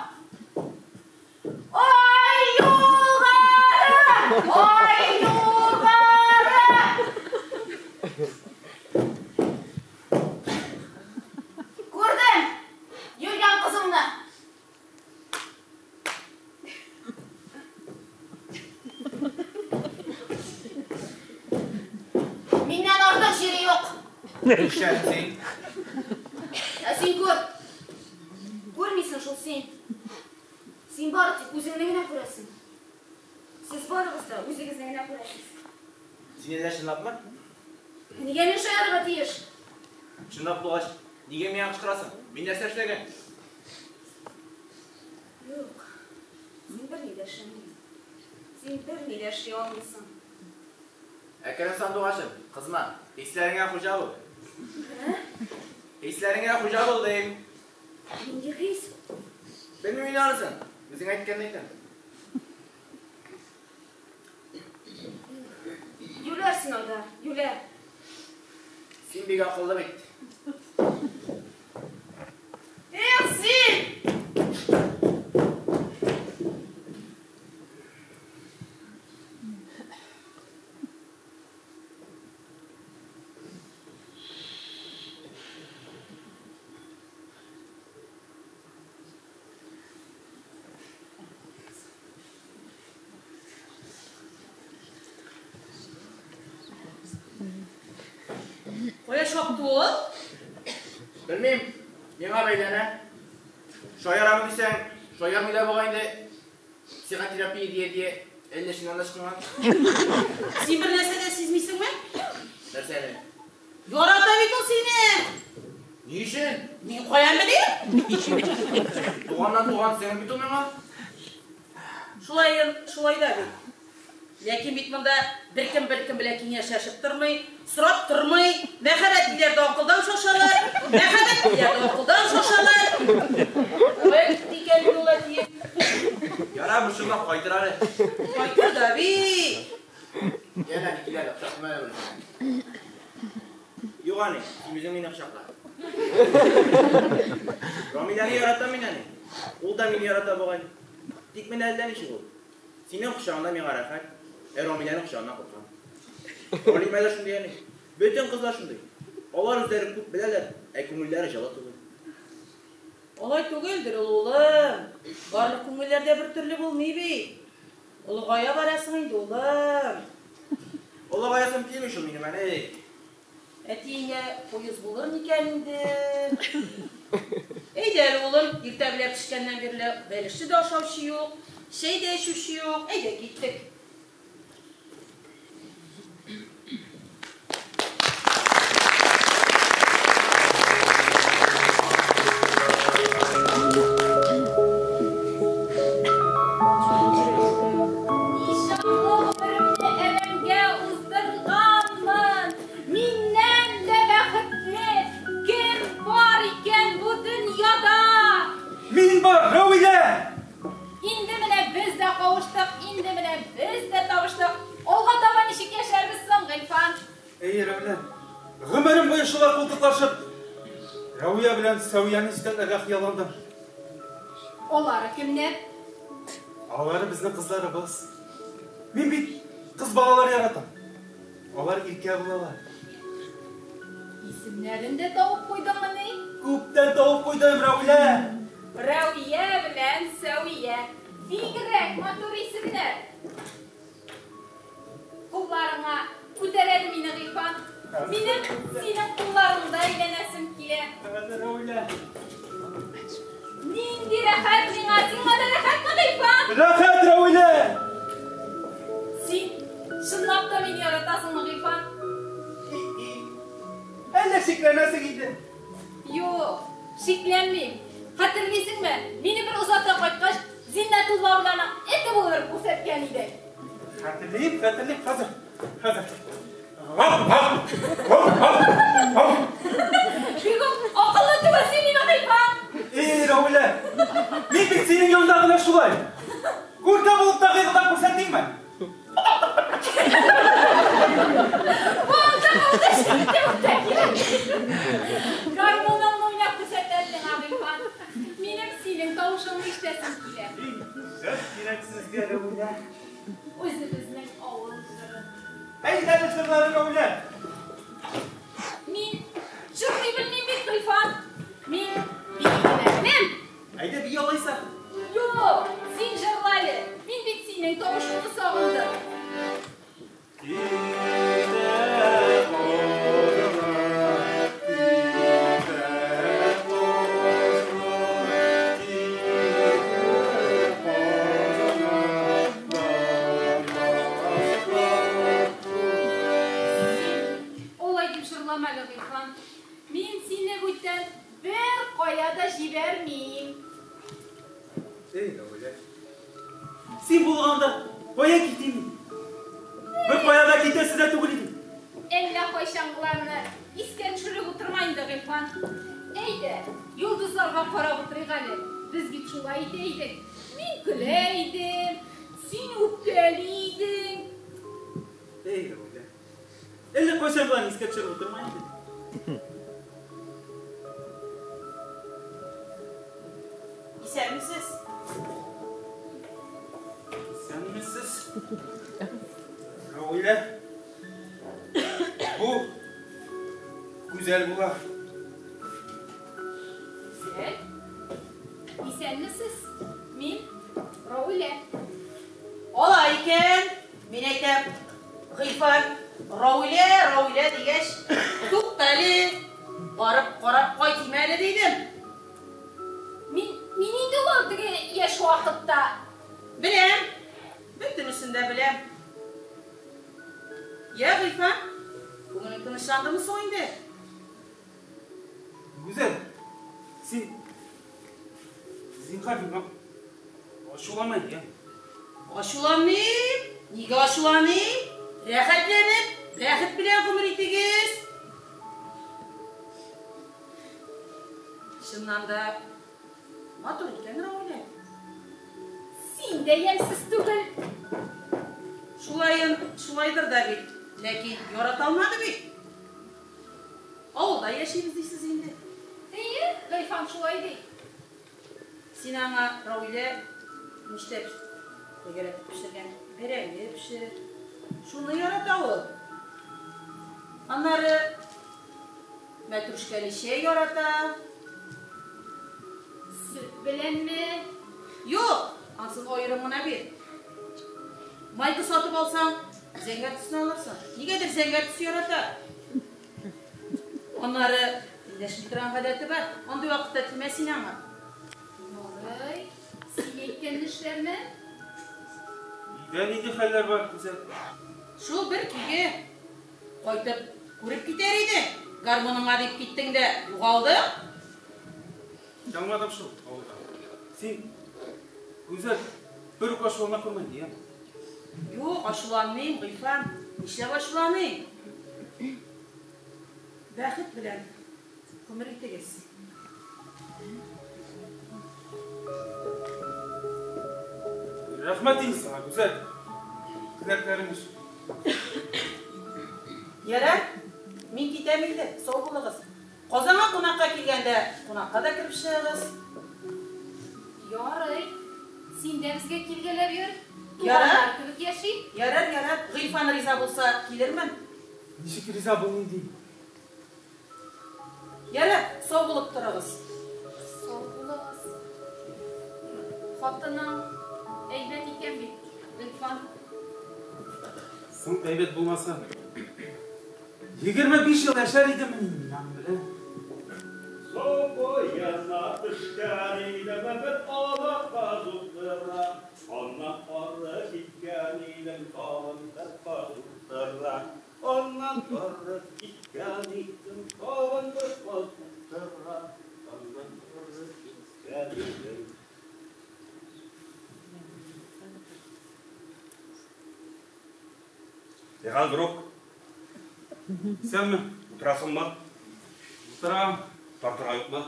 Ай югары! Ай югары! Күрдем! Йөргән кызыңны. Миннән артык җире юк. Нишләдең син? Ә син күр. Күрмисең шул син. Син бары тик үзеңне генә күрәсең. Сез барыгыз да үзегезне генә күрәсез. Син әллә чынлапмы? Нигә мин шаярырга тиеш? Чынлап булгач, нигә миңа кычкырасың? Мин нәрсә эшләгән? Юк. Син берни дә эшләмәдең. Син берни дә эшли алмыйсың. Әкрен сандугачым, кызма. Хисләреңә хуҗа бул. Ә? Хисләреңә хуҗа бул дим. Нинди хис? Белмим инде анысын. Үзең әйткәнне әйтәм. Юләрсең, Айдар, юләр. Син бик акыллы бит. Эх, син! Кая чапты ул? Белмим, миңа бәйләнә. Шаярамы дисәң, шаярмый да бугай инде. Психотерапия дия-дия, әллә чыннан да чыкмаган. Син бер нәрсә дә сизмисеңме? Нәрсәне? Ярата бит ул сине. Ни өчен? Мин каян белим? Туганнан туган сеңел бит ул миңа. Шулай, шулай да бит. Ләкин бит монда беркем беркем белән киңәшләшеп тормый, сорап тормый. Мәхәббәтлеләр дә акылдан шашалар, мәхәббәтлеләр дә акылдан шашалар. Кая китте икән инде ул әтиең? Ярар, борчылма, кайтыр әле. Кайтыр да бит. Янә ни килә әле, кочаклыйм әле үзеңне. Юк, әни, син үзең мине кочакла. Рамиләне яратам мин, әни. Ул да мине ярата бугай. Тик менә әллә ничек ул. Синең кочагыңда миңа рәхәт, ә Рамиләнең кочагыннан куркам. Галимә дә шундый, әни. Бөтен кызлар шундый. Алар үзләре күп беләләр, ә күңелләре җылы түгел. Алай түгелдер ул, улым. Барлык күңелләр дә бер төрле булмый бит. Олыгая барасың инде, улым. Олыгаясым килми шул минем, әни. Әтиеңә поезд булыр микән инде? Әйдә әле, улым, иртә белән пешкәннән бирле бәлешне дә ашаучы юк, чәй дә эчүче юк. Әйдә, киттек. Нишанлы гомеремне әрәмгә уздырганмын. Миннән дә бәхетле кем бар икән бу дөньяда? Мин бар, Рәвилә! Инде менә без дә кавыштык, инде менә без дә табыштык. Алга таба ничек яшәрбез соң, Гыйльфан? Әй, Рәвилә, гомерем буе шулай култыклашып, Рәвия белән Сәвияне җитәкләргә хыялландым. Алары кемнәр? Алары безнең кызларыбыз. Мин бит кыз балалар яратам. Алар иркә булалар. Исемнәрен дә табып куйдыңмыни? Күптән табып куйдым, Рәвилә. Рәвия белән Сәвия. Бигрәк матур исемнәр. Кулларыңа күтәр әле мине, Гыйльфан. Минем синең кулларыңда әйләнәсем килә. Рәвилә. Нинди рәхәт миңа, сиңа да рәхәтме, Гыйльфан? Рәхәт, Рәвилә! Син чынлап та мине яратасыңмы, Гыйльфан? Әллә шикләнәсең инде? Юк, шикләнмим. Хәтерлисеңме, мине бер озата кайткач, Зиннәтулла белән эте булып күрсәткән иде. Хәтерлим, хәтерлим, хәзер, хәзер. Бигүк акыллы түгел син минем, Гыйльфан. Эй, Рәвилә, мин бит синең янда гына шулай. Күркә булып та гыйгылдап күрсәтмиме? Булды, булды, шикте үтә кирәк. Гармуныңны уйнап күрсәт әле миңа, Гыйльфан. Минем синең тавышыңны ишетәсем килә. Җыр кирәк сезгә, Рәвилә. Үзебезнең авыл җыры. Әйдә әле җырлары, Рәвилә. Мин җырлый белмим бит, Гыйльфан. Мин бии генә беләм. Әйдә бии алайса. Юк, син җырла әле. Мин бит синең тавышыңны сагындым. Син алай дип җырлама әле, Гыйльфан. Мин сине бүтән бер кая да җибәрмим. Эй, Рәвилә. Син булганда кая китим мин? Бер кая да китәсе дә түгел идем. Әллә кайчангыларны искә төшереп утырма инде, Гыйльфан. Әйдә, йолдызларга карап утырыйк әле. Без бит шулай итә идек. Мин көлә идем, син үпкәли идең. Эй, Рәвилә. Әллә кайчангыларны искә төшереп утырма инде. Исәнмесез? Исәнмесез? Равилә. Бу Гүзәл була. Гүзәл? Исәнмесез? Мин Равилә. Алай икән, мин әйтәм, Гыйльфан, Равилә, Равилә дигәч, туктале, барып карап кайтыйм әле дидем. Мин, мин инде ул теге яшь вакытта. Беләм, бөтенесен дә беләм. Я, Гыйльфан, күңелең тынычландымы соң инде? Гүзәл, син зинһар миңа ачуланма инде, я? Ачуланмыйм. Нигә ачуланыйм? Рәхәтләнеп, бәхет белән гомер итегез. Чыннан да матур икән Равилә. Син дә ямьсез түгел. Шулаен шулайдыр да бит, ләкин ярата алмады бит. Авылда яшибез дисез инде. Әйе, Гыйльфан шулай ди. Син аңа, Равилә, мичтә тәгәрәтеп пешергән бәрәңге пешер. Шуны ярата ул. Аннары мәтрүшкәле чәй ярата. Сөт беләнме? Юк, ансын аерым гына бир. Майка сатып алсаң, зәңгәр төсне алырсың. Нигәдер зәңгәр төс ярата. Аннары эндәшми торган гадәте бар. Андый вакытта тимә син аңа. Ярый, син әйткәнне эшләрмен. Өйдә нинди хәлләр бар, Гүзәл? Шул бер көйгә кайтып күреп китәр иде. Гармуныңа дип киттең дә югалдың. Китә алмадым шул авылга. Син, Гүзәл, бер үк ачулана күрмә, дигән. Юк, ачуланмыйм, Гыйльфан. Нишләп ачуланыйм? Бәхет белән гомер итегез. Рәхмәт инде сиңа, Гүзәл. Теләкләрең өчен. Ярар, мин китәм инде. Сау булыгыз. Казанга кунакка килгәндә, кунакка да кереп чыгыгыз. Ярый, син дә безгә килгәләп йөр. Ярар. Туганнар кебек яшик. Ярар, ярар. Гыйльфан риза булса, килермен. Ничек риза булмыйм ди. Ярар, сау булып торыгыз. Сау булыгыз. Хатының әйбәт икән бит, Гыйльфан. Соң әйбәт булмаса, 25 ел яшәр идеммени мин аның белән? Су буена төшкән идем, бер ала каз утыра. Аннан ары киткән идем, тагын бер каз утыра. Аннан ары киткән идем, тагын бер каз утыра. Аннан ары киткән идем. Лехан, друг, Исәнме? утырасыңмы? Утырам. Тартырга юкмы?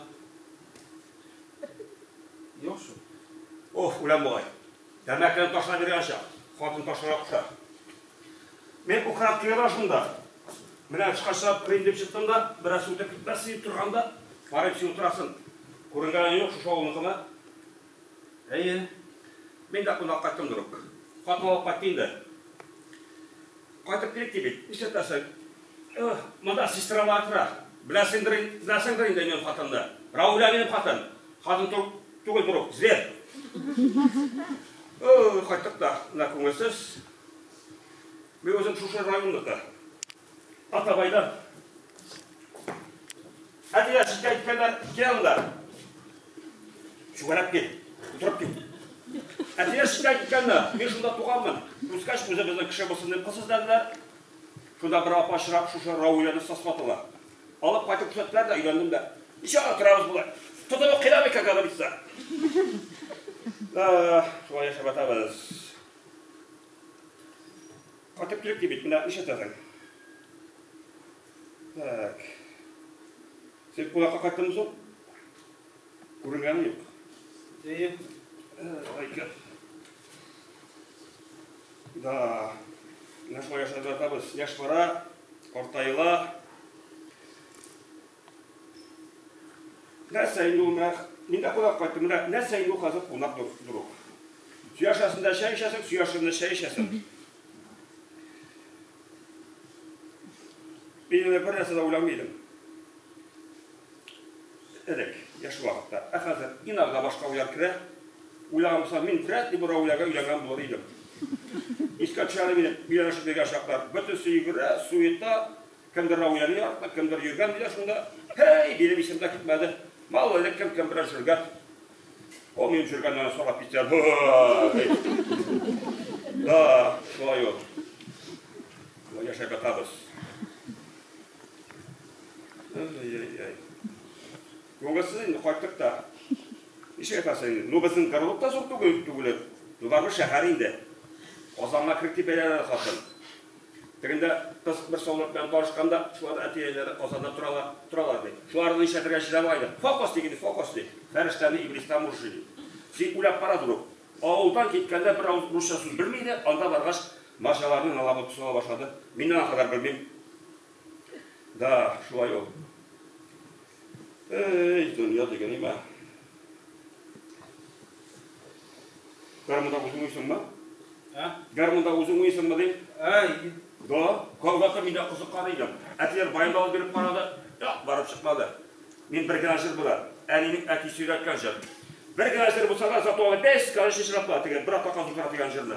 Юк шул. Оф, үләм бугай. Тәмәкене ташлап биргән чак. Хатын ташларга куша. Мин украт килә шунда. Менә тышка чыгып керим дип чыктым да, бераз үтеп китмәс дип торганда, карыйм син утырасың. Күренгәне юк, шушы авылныкымы? Әйе. Мин дә кунак кайттым, друг. Хатын алып кайтты инде. Кайтып килик ди бит. Нишләтәсең? Эх, монда сестралар тора. Беләсеңдер, беләсеңдер инде минем хатынны. Рауля минем хатын. Хатын түгел, друг, зверь. Ой, кайттык та, менә күңелсез. Мин үзем шушы районныкы. Атабайдан. Әтиләр читкә киткәннәр, кил анда. Чүгәләп кил, утырып кил. Әтиләр читкә киткәннәр, мин шунда туганмын. Үскәч, үзебезнең кеше булсын дип кыз эзләделәр. Шунда бер апа очрап, шушы Рауляны сосватала. Алып кайтып күрсәттеләр дә, өйләндем дә. Ничә торабыз болай? Тотып кыйнап икән, как говорится. Шулай яшәп ятабыз. Кайтып килик ди бит, менә нишләтәсең? Так. Син кунакка кайттыңмы соң? Күренгәне юк. Әйе. Айка. Да. Менә шулай яшәп ятабыз. Яшь бара, картаела. Нәрсә инде ул менә, мин дә кунак кайттым, менә нәрсә инде ул хәзер кунак друг. Сөйләшәсең дә чәй эчәсең, сөйләшәсең дә чәй эчәсең. Мин инде бер нәрсә дә уйламый идем. Элек, яшь вакытта. Ә хәзер иногда башка уйлар керә. Уйлаган булсам, мин вряд ли бу Рауләгә өйләнгән булыр идем. Искә төшә әле минем өйләнешеп йөргән чаклар. Бөтенесе йөгерә, суета, кемдер Рауләне яратты, кемдер йөргән диләр шунда. Һәй, минем исем дә китмәде. Мало ли кем кем белән йөргән. Ул минем йөргәннәрне сорап китсә, да, шулай ул. Шулай яшәп ятабыз. Ай-яй-яй. Күңелсез инде, кайттык та. Ничек әйтәсең инде? Ну, безнең городок та зур түгел, түгел. Ну, барыбер шәһәр инде. Казанга керик дип әйләнә хатын. Тегендә кыз бер солдат белән танышканда, шулар әти-әниләре Казанда торалар, торалар ди. Шуларны нишләтергә чыдамый иде. Фокусник инде, фокусник. Фәрештәне иблистан мужи ди. Син уйлап кара, друг. Авылдан киткәндә бер авыз русча сүз белми иде, анда баргач, марҗаларны налабы сала башлады. Мин аңа кадәр белмим. Да, шулай ул. Эй, дөнья дигән имә. Гармунда үзең уйныйсыңмы? А? Гармунда үзең уйныйсыңмы дим? Әй, Да, когда-то мин дә кызыккан идем. Әтиләр баян алып биреп карады. Юк, барып чыкмады. Мин бер генә җыр була. Әнинең әтисе өйрәткән җыр. Бер генә җыр булса да, зато аны бесконечно җырлап була. Теге бер атака зур дигән җырны.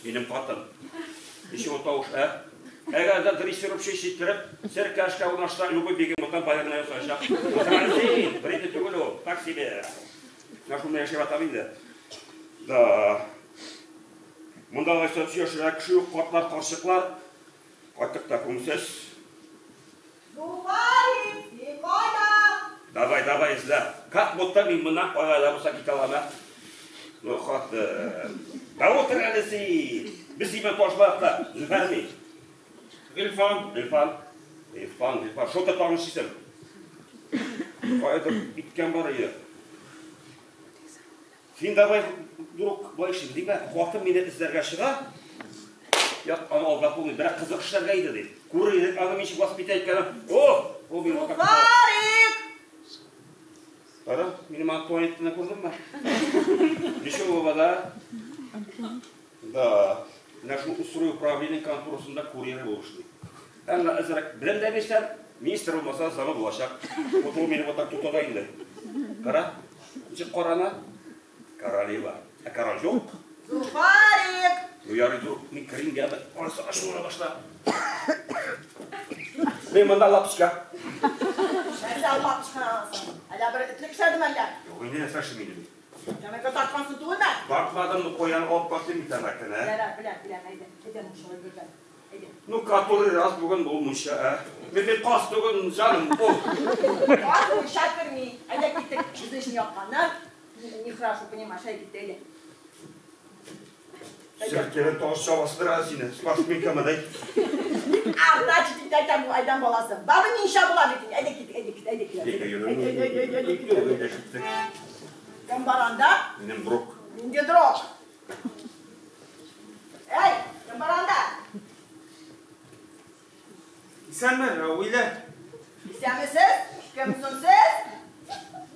Минем хатын. Ничек ул тавыш, ә? Әгәр дә дрессировщик җиткереп, циркка эшкә урнашса, любой бегемоттан балерина ясаячак. Транзит, бер түгел ул, так себе. Менә шунда яшәп ятам инде. Да. Монда алайса сөйләшергә кеше юк, картлар, карчыклар. Кайттык та күңелсез. Зуфарик, син кайда? Давай, давай, эзлә. Как будто мин моннан кая да булса китә алам, ә? Ну, хатын. Да утыр әле син. Без синең ташлап та Зөфәр ни? Гыйльфан. Гыйльфан. Гыйльфан, Гыйльфан. Что ты таныш исем? Каядыр киткән бар иде. Син давай, друг, былай эшлим, димә, хатын мине эзләргә чыга. Як, аны алдап булмый, берәр кызык эшләргә иде, ди. Күрер идек, аны ничек басып китә икәнен. О, ул мине Зуфарик! Кара, минем Антуанеттаны күрдеңме? Ничек ул бабада? Да. Менә шул устрой управление конторасында курьер булып эшли. Әмма әзрәк белем дә бирсәм, министр булмаса, замы булачак. Вот ул мине вот так тота да инде. Кара, ничек карана? Королева. Ә король юк. Зуфарик! Ну ярый, друг, мин керим дә, анысы ачулана башла. Мин монда лапочка. Нәрсә алмап чыгарасың? Әллә бер этлек эшләдем әллә? Юк, инде нәрсә эшлим инде мин? Тәмәке тарткансың түгелме? Тартмадым, ну каян алып кайтыйм мин тәмәкене? Ярар, беләм, беләм, әйдә, әйдә мунчага йөргән. Әйдә. Ну, который раз бүген ул мунча, ә? Мин бит каз түгел, җаным, ул. Каз мунча керми. Әйдә киттек. Безнең өчен якканнар. Нехорошо, понимаешь, әйдә киттек, әйдә. Серкеле таш чабасыдыр әле сине, спортсменкамы, дай. Артач дип әйтәм бу адәм баласы. Бары мунча була бит инде. Әйдә киттек, әйдә киттек, әйдә киттек. Әйдә, әйдә, әйдә, әйдә, киттек. Кем бар анда? Минем друг. Нинди друг? Әй, кем бар анда? Исәнме, Рәвилә? Исәнмесез? Кем соң сез?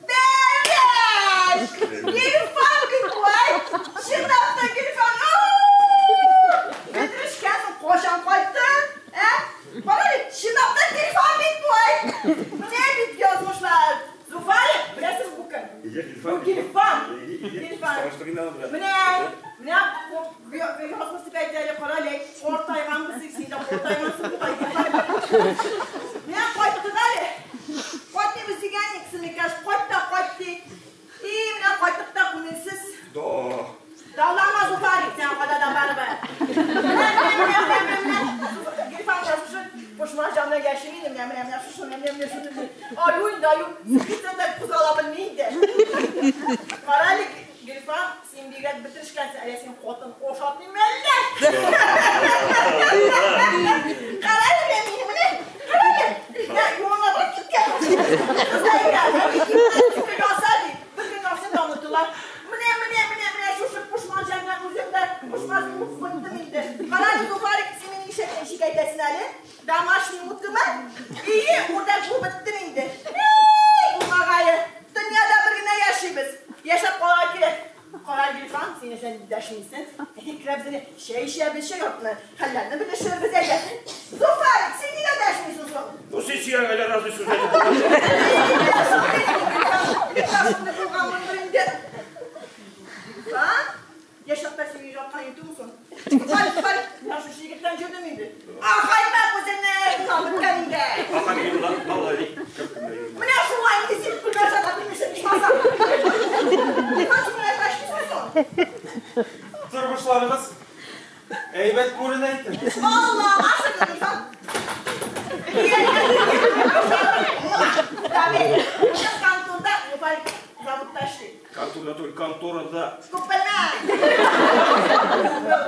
Бәбәш! Гөлфан бит бу, әй! Чынлап та Гөлфан! Бетерешкәнсең, кайчан кайттың? Ә? Кара әле, чынлап та Гөлфан бит бу, әй! Менә бит язмышлар. Зуфарик, беләсез бу кем? Бу Гөлфан. Гөлфан. Менә, менә язмыш дип әйтә әле, кара әле, картайганбыз син дә картайгансың бугай, Гөлфан. Менә кайттык әле. Кайтмыйбыз дигән идек, сеңлекәш, кайт та кайт ди. И, менә кайттык та күңелсез. Да. Даулама, Зуфарик, сиңа кайда да барыбер. Менә, менә, менә, менә, менә, менә. Гөлфан язмышы пошма җанына яшим инде, менә, менә, менә, шушы, менә, менә, шуны. Аю инде, аю. Сикерсәң дә кузгала белми инде. Кара әле, Гөлфан, син бигрәк бетерешкәнсең, әллә син хатын ошатмыймы әллә? Кара әле, менә мине, менә. Кара әле. Менә юлыңа барып киткән. Яса ди. Бер көн ясын да онытыла. Менә, менә, менә, менә шушы пошман җаннан үзем дә пошман булып беттем инде. Кара әле, Зуфарик, син мине нишләп ничек әйтәсең әле? Домашний уткымы? Ие, үрдәк булып беттем инде. Эй, булмагае. Дөньяда бер генә яшибез. Яшәп калырга кирәк. Кара, Гөлфан, син нәрсә дәшмисең? Әйдә, керәбез әле. Чәй эчәбез, чәй артыннан хәлләрне белешербез әйдә. Зуфар, син нигә дәшмисең соң? Ну, син сөйләгәндә разый сүз әйтеп. Бик булганмындыр инде. Гөлфан, яшь чакта син яраткан идеңме соң? Зуфар, Зуфар, мин шушы егеттән йөрдем инде. Ахайма күзеңне, беткән инде. Менә шулай инде син күлмәк сатып белмисең, ичмасам. Гөлфан, син миңа дәшмисеңме соң? Тормышларыгыз әйбәт күренә икән. Аллага шөкер, Гөлфан. Давид, минем конторда Зуфар заводта эшли. Конторда түгел, конторада. Күп белмә.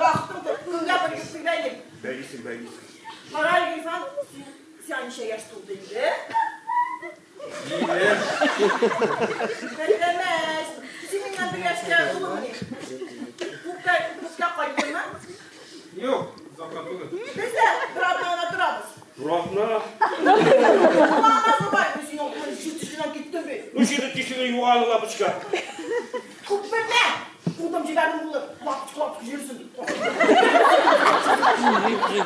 Вакытым күп, көнгә бер йөз бәйлим. Бәйлисең, бәйлисең. Кара, Гөлфан, син ничә яшь тулды инде? Минем. Бәйләмәс. Син миннән бер яшькә олымыни? Күпкә, күпкә кайттыңмы? Юк, озакка түгел. Без дә бер атна гына торабыз. Бер атна? Буламас, бабай, мин синең алтыннан җир тишегеннән киттем бит. Ну, җир тишеге юк әле, лапочка. Күп белмә. Кудым җибәрдем булыр. Лапочка, лапочка йөрсен.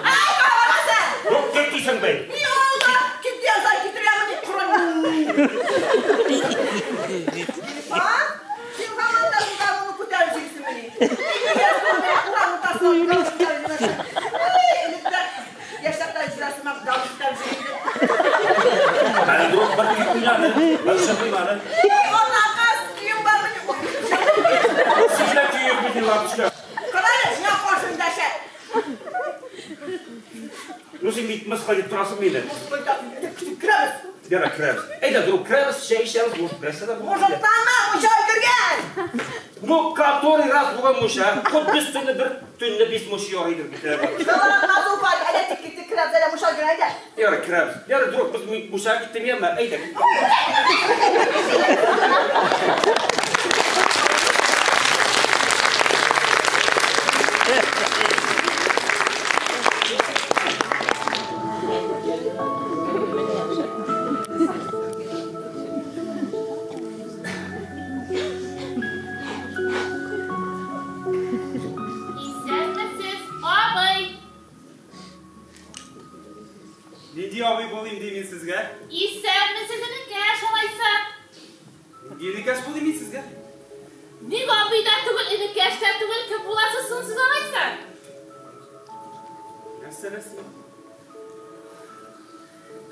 Ай, карамаса! Юк, кит дисең бит. Ни алда? Кит яза, китерәме дип коран. Гөлфан, син һаман да шунда күтәреп йөрисеңмени? Урамны ташлап, күтәреп йөрисең. Эй, электә яшь чакта җырасымак дал күтәреп йөри идем. Әле друг бер көй уйнады, бер чыгыйм әле. Эй, ана кыз, кием бармыни? Сезгә көй бит, лапочка. Кара әле, миңа каршы эндәшә. Ну, син бит мыскыл итеп торасың мине. Мыскыл итәсең, әйдә, көтеп керәбез. Ярар, керәбез. Әйдә, друг, керәбез, чәй эчәбез, может, берәрсе дә булыр. Мужиктанма, мунча өлгергән! Ну, который раз бүген мунча, хоть без төнне бер төнне без мунча ярыйдыр бит әле. Кыланма, Зуфар, әйдә, тик киттек, керәбез, әйдә, мунча өлгергән, әйдә. Ярар, керәбез. Ярар, друг, без мунчага киттем, яме, әйдә. Исәнмесез, абый! Нинди абый булыйм ди мин сезгә? Исәнмесез, энекәш, алайса. Нинди энекәш булыйм мин сезгә? Ник абый да түгел, энекәш тә түгел, кем буласыз соң сез алайса? Нәрсә син?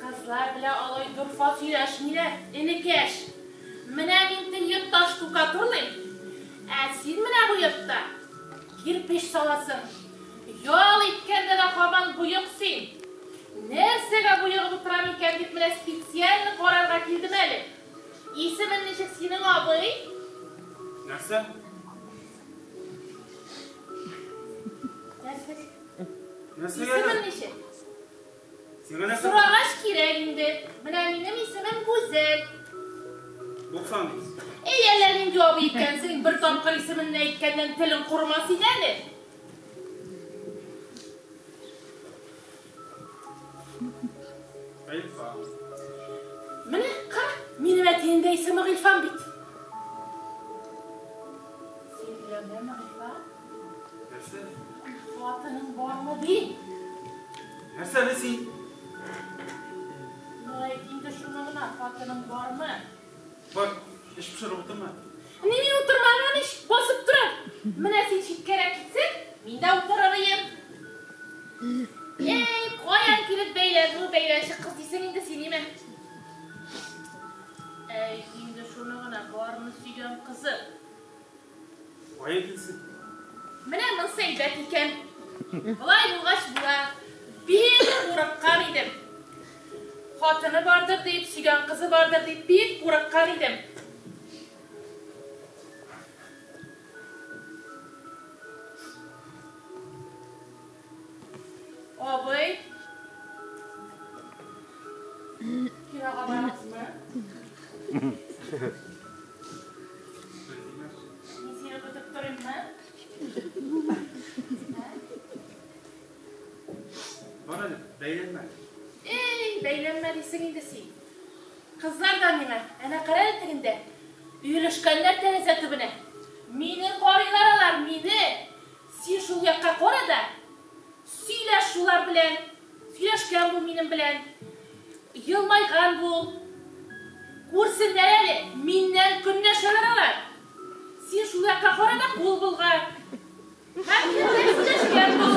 Кызлар белән алай дорфа сөйләшмиләр, энекәш. Менә мин теге йортта штукатурлыйм, ә син менә бу йортта кирпеч саласың. Ял иткәндә дә һаман боек син. Нәрсәгә боегып утырам икән дип менә специально карарга килдем әле. Исемен ничек синең, абый? Нәрсә? Нәрсә? Нәрсәгә? Исемен ничек? Сиңа нәрсә? Сорагач кирәк инде. Менә минем исемем Гүзәл. 90 дисез. Эй, әллә нинди абый икәнсең, бер тапкыр исеменне әйткәннән телең кормас иде әле. Гыйльфан. Менә, кара, минем әтием дә исеме Гыйльфан бит. Син өйләнгәнме, Гыйльфан? Нәрсә? Хатының бармы ди? Нәрсә әле син? Ну, әйт инде шуны гына, хатының бармы? Бар, эш пешереп утырма. Ни мин утырмаган ич, басып торам. Менә син читкәрәк китсәң, мин дә утырыр идем. Эй, каян килеп бәйләнде бу бәйләнчек кыз дисең инде син, име? Әй, инде шуны гына, бармы сөйгән кызы? Кая килсен? Менә монысы әйбәт икән. Болай булгач була. Бик курыккан идем. Хатыны бардыр дип, сөйгән кызы бардыр дип бик курыккан идем. Абый, кинога барабызмы? Мин сине көтеп торыйммы? Ә? Кызлар да миңа, әнә кара әле тегендә, өелешкәннәр тәрәзә төбенә. Мине карыйлар алар, мине. Син шул якка кара да, сөйләш шулар белән, сөйләшкән бул минем белән, елмайган бул. Күрсеннәр әле, миннән көнләшәләр алар. Син шул якка кара да кул болга. Һәм минем белән сөйләшкән бул.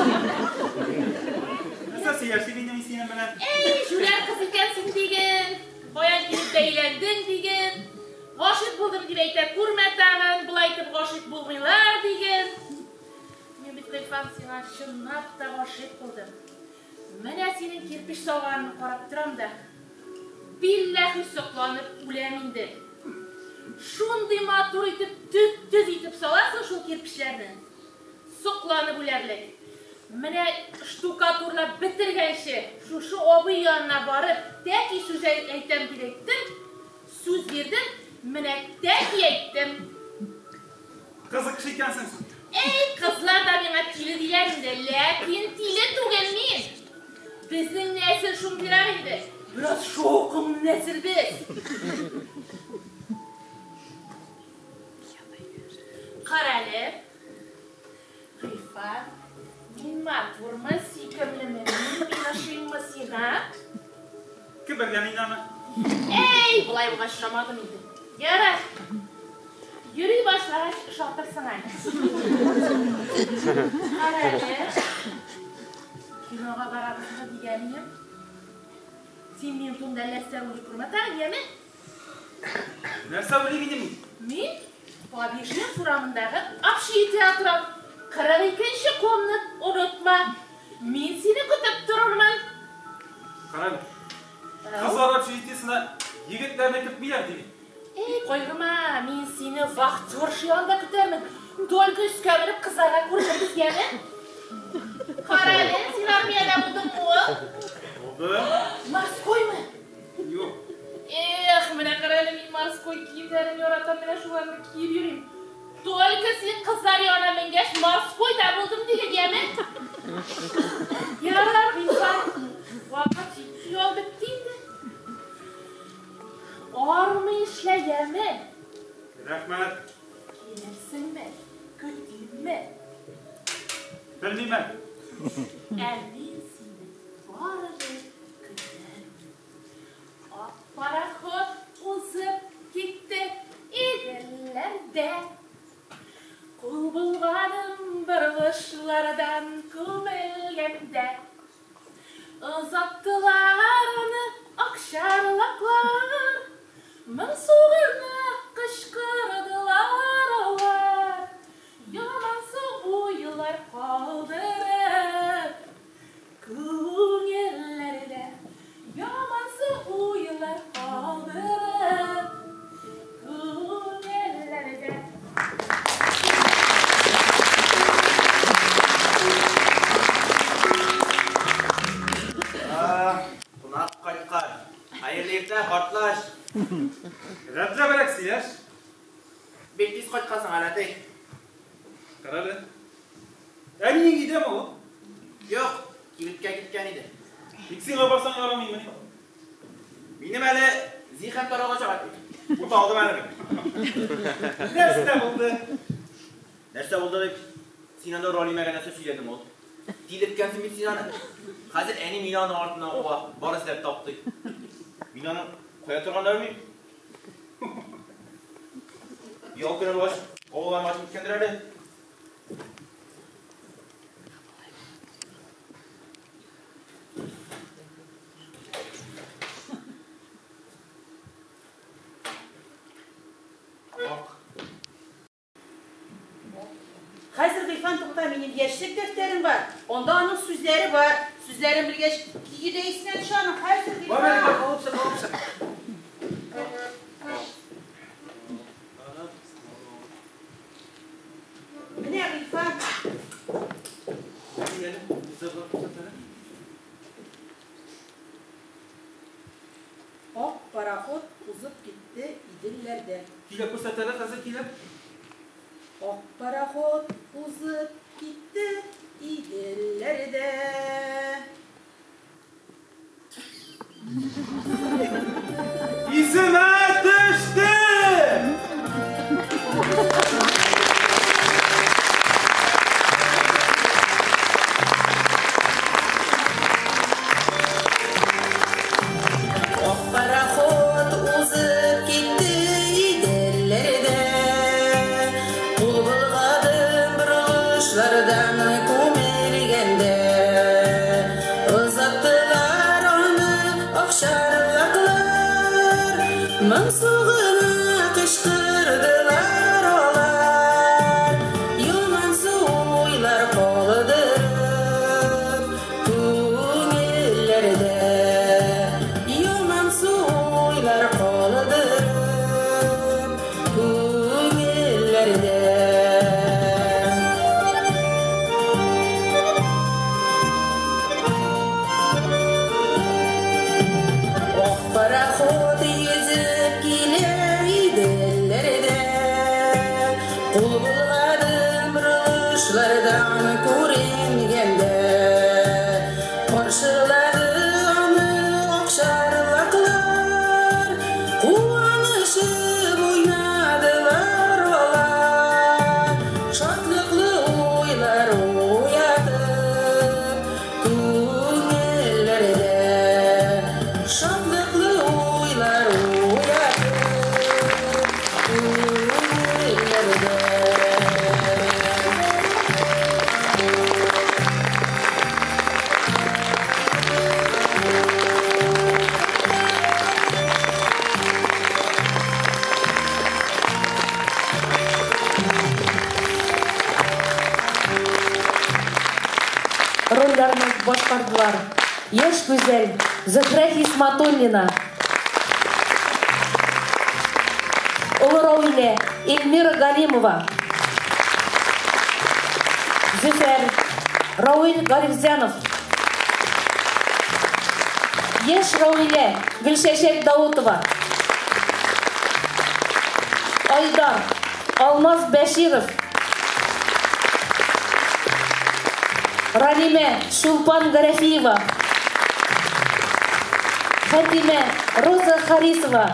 Нәрсә сөйләшик инде мин синең белән? Әй, җүләр кыз икәнсең диген, каян килеп бәйләндең диген, гашыйк булдым дип әйтә күрмә тагын, болай итеп гашыйк булмыйлар диген. Мин бит, Гыйльфан, сиңа чынлап та гашыйк булдым. Менә синең кирпеч салганыңны карап торам да, билләһи сокланып үләм инде. Шундый матур итеп, төп-төз итеп саласың шул кирпечләрне. Сокланып үләрлек. Менә штукатурлап бетергәнче, шушы абый янына барып, тәки сүз әйтәм дип әйттем, сүз бирдем, менә тәки әйттем. Кызык кеше икәнсең син. Әй, кызлар да миңа тиле диләр инде, ләкин тиле түгел мин. Безнең нәсел шундыйрак инде. Бераз шаукым нәсел без. Карале, Гыйльфан, мин матурмы, сөйкемлеме, мин ошыйммы сиңа? Кем белгән инде аны? Әй, болай булгач ошамадым инде. Ярар. Йөри башлагач ошатырсың әле. Карале. Кинога барабызмы дигән идем. Син минем турында нәрсә уйлый күрмә тагын, яме? Нәрсә уйлыйм инде мин? Мин Побежнев урамындагы общежитиедә торам. 42 нче комнат, онытма. Мин сине көтеп торырмын. Карале. Кызлар общежитиесенә егетләрне кертмиләр ди бит. Әй, кайгырма, мин сине вахтерша янында көтәрмен. Только өскә менеп кызларга күренербез, яме? Карале, син армиядә булдыңмы ул? Булдым. Морскоймы? Юк. Эх, менә карале, мин морской киемнәрен яратам, менә шуларны киеп йөрим. Только син кызлар янына менгәч, морской да булдым диген, яме? Ярар, Гыйльфан, вакыт җитте, ял бетте инде. Армый эшлә, яме? Рәхмәт. Килерсеңме? Көтимме? Белмим әле. Ә мин сине барыбер көтәм. Ак пароход узып китте Иделләрдә. Кул болганым борылышлардан күмелгәндә. Озаттылар аны акчарлаклар, моңсу гына кычкырдылар алар. Ямансу уйлар калдырып күңелләрдә. Ямансу уйлар калдырып күңелләрдә. Кунак кайткан. Хәерле иртә, картлач. Рәтләбрәк сөйләш. Бик тиз кайткансың әле, әти. Карале. Әниең өйдәме ул? Юк, кибеткә киткән иде. Тик сиңа барсаң ярамыймыни? Минем әле зиһен таралачак, әти. Буталдым әле мин. Нәрсә булды? Нәрсә булды дип, син анда Ралимәгә нәрсә сөйләдең ул? Тилерткәнсең бит син аны. Хәзер әни мине аның артыннан куа, бар эзләп тап ди. Мин аның кая торганын белмим. Ял көне булгач, авылга кайтып киткәндер әле. Ак. Хәзер, Гыйльфан, тукта, минем яшьлек дәфтәрем бар. Анда аның сүзләре бар. Сүзләрен белгәч, көе дә исенә төшә аның. Хәзер, Бар әле, бар, Гыйльфан. алып чык, алып чык. Менә, Гыйльфан. Әле, җырлап күрсәт әле. Ак пароход узып китте Иделләрдә. Көйләп күрсәт әле, хәзер көйләп. Ак пароход узып китте Иделләрдә. Исемә төште! Ак пароход узып китте Иделләрдә. Кул болгадым борылышлардан күмелгәндә. Озаттылар аны акчарлаклар, моңсу гына кычкырдылар алар. Ямансу уйлар калдырып күңелләрдә. Ямансу уйлар калдырып күңелләрдә. Ак пароход йөзеп килә Иделләрдә. Кул болгадым борылышлардан күренгәндә. Каршылады аны акчарлаклар, куанышып уйнадылар алар. Шатлыклы уйлар уятып күңелләрдә. Шатлыклы уйлар уятып күңелләрдә. Рольләрне башкардылар. Яшь гүзәл Зөһрә Хисматуллина. Олы Рауле Эльмира Галимова. Зөфәр Рауил Гарифзянов. Яшь Рауле Гөлчәчәк Даутова. Айдар Алмаз Бәширов. Ралимә Чулпан Гарәфиева. Хәтимә Роза Харисова.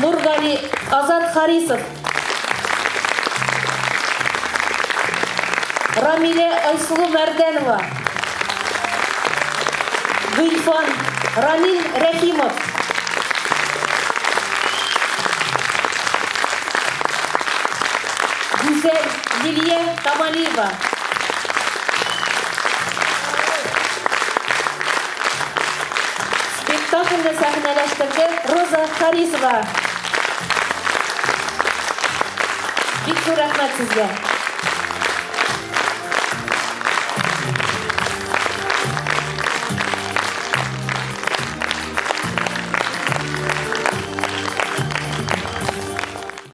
Нургали Азат Харисов. Рамилә Айсылу Мәрдәнова. Гыйльфан Рамил Рәхимов. Гүзәл Лилия Камалиева. Спектакльне сәхнәләштерде Роза Харисова. Бик зур рәхмәт сезгә.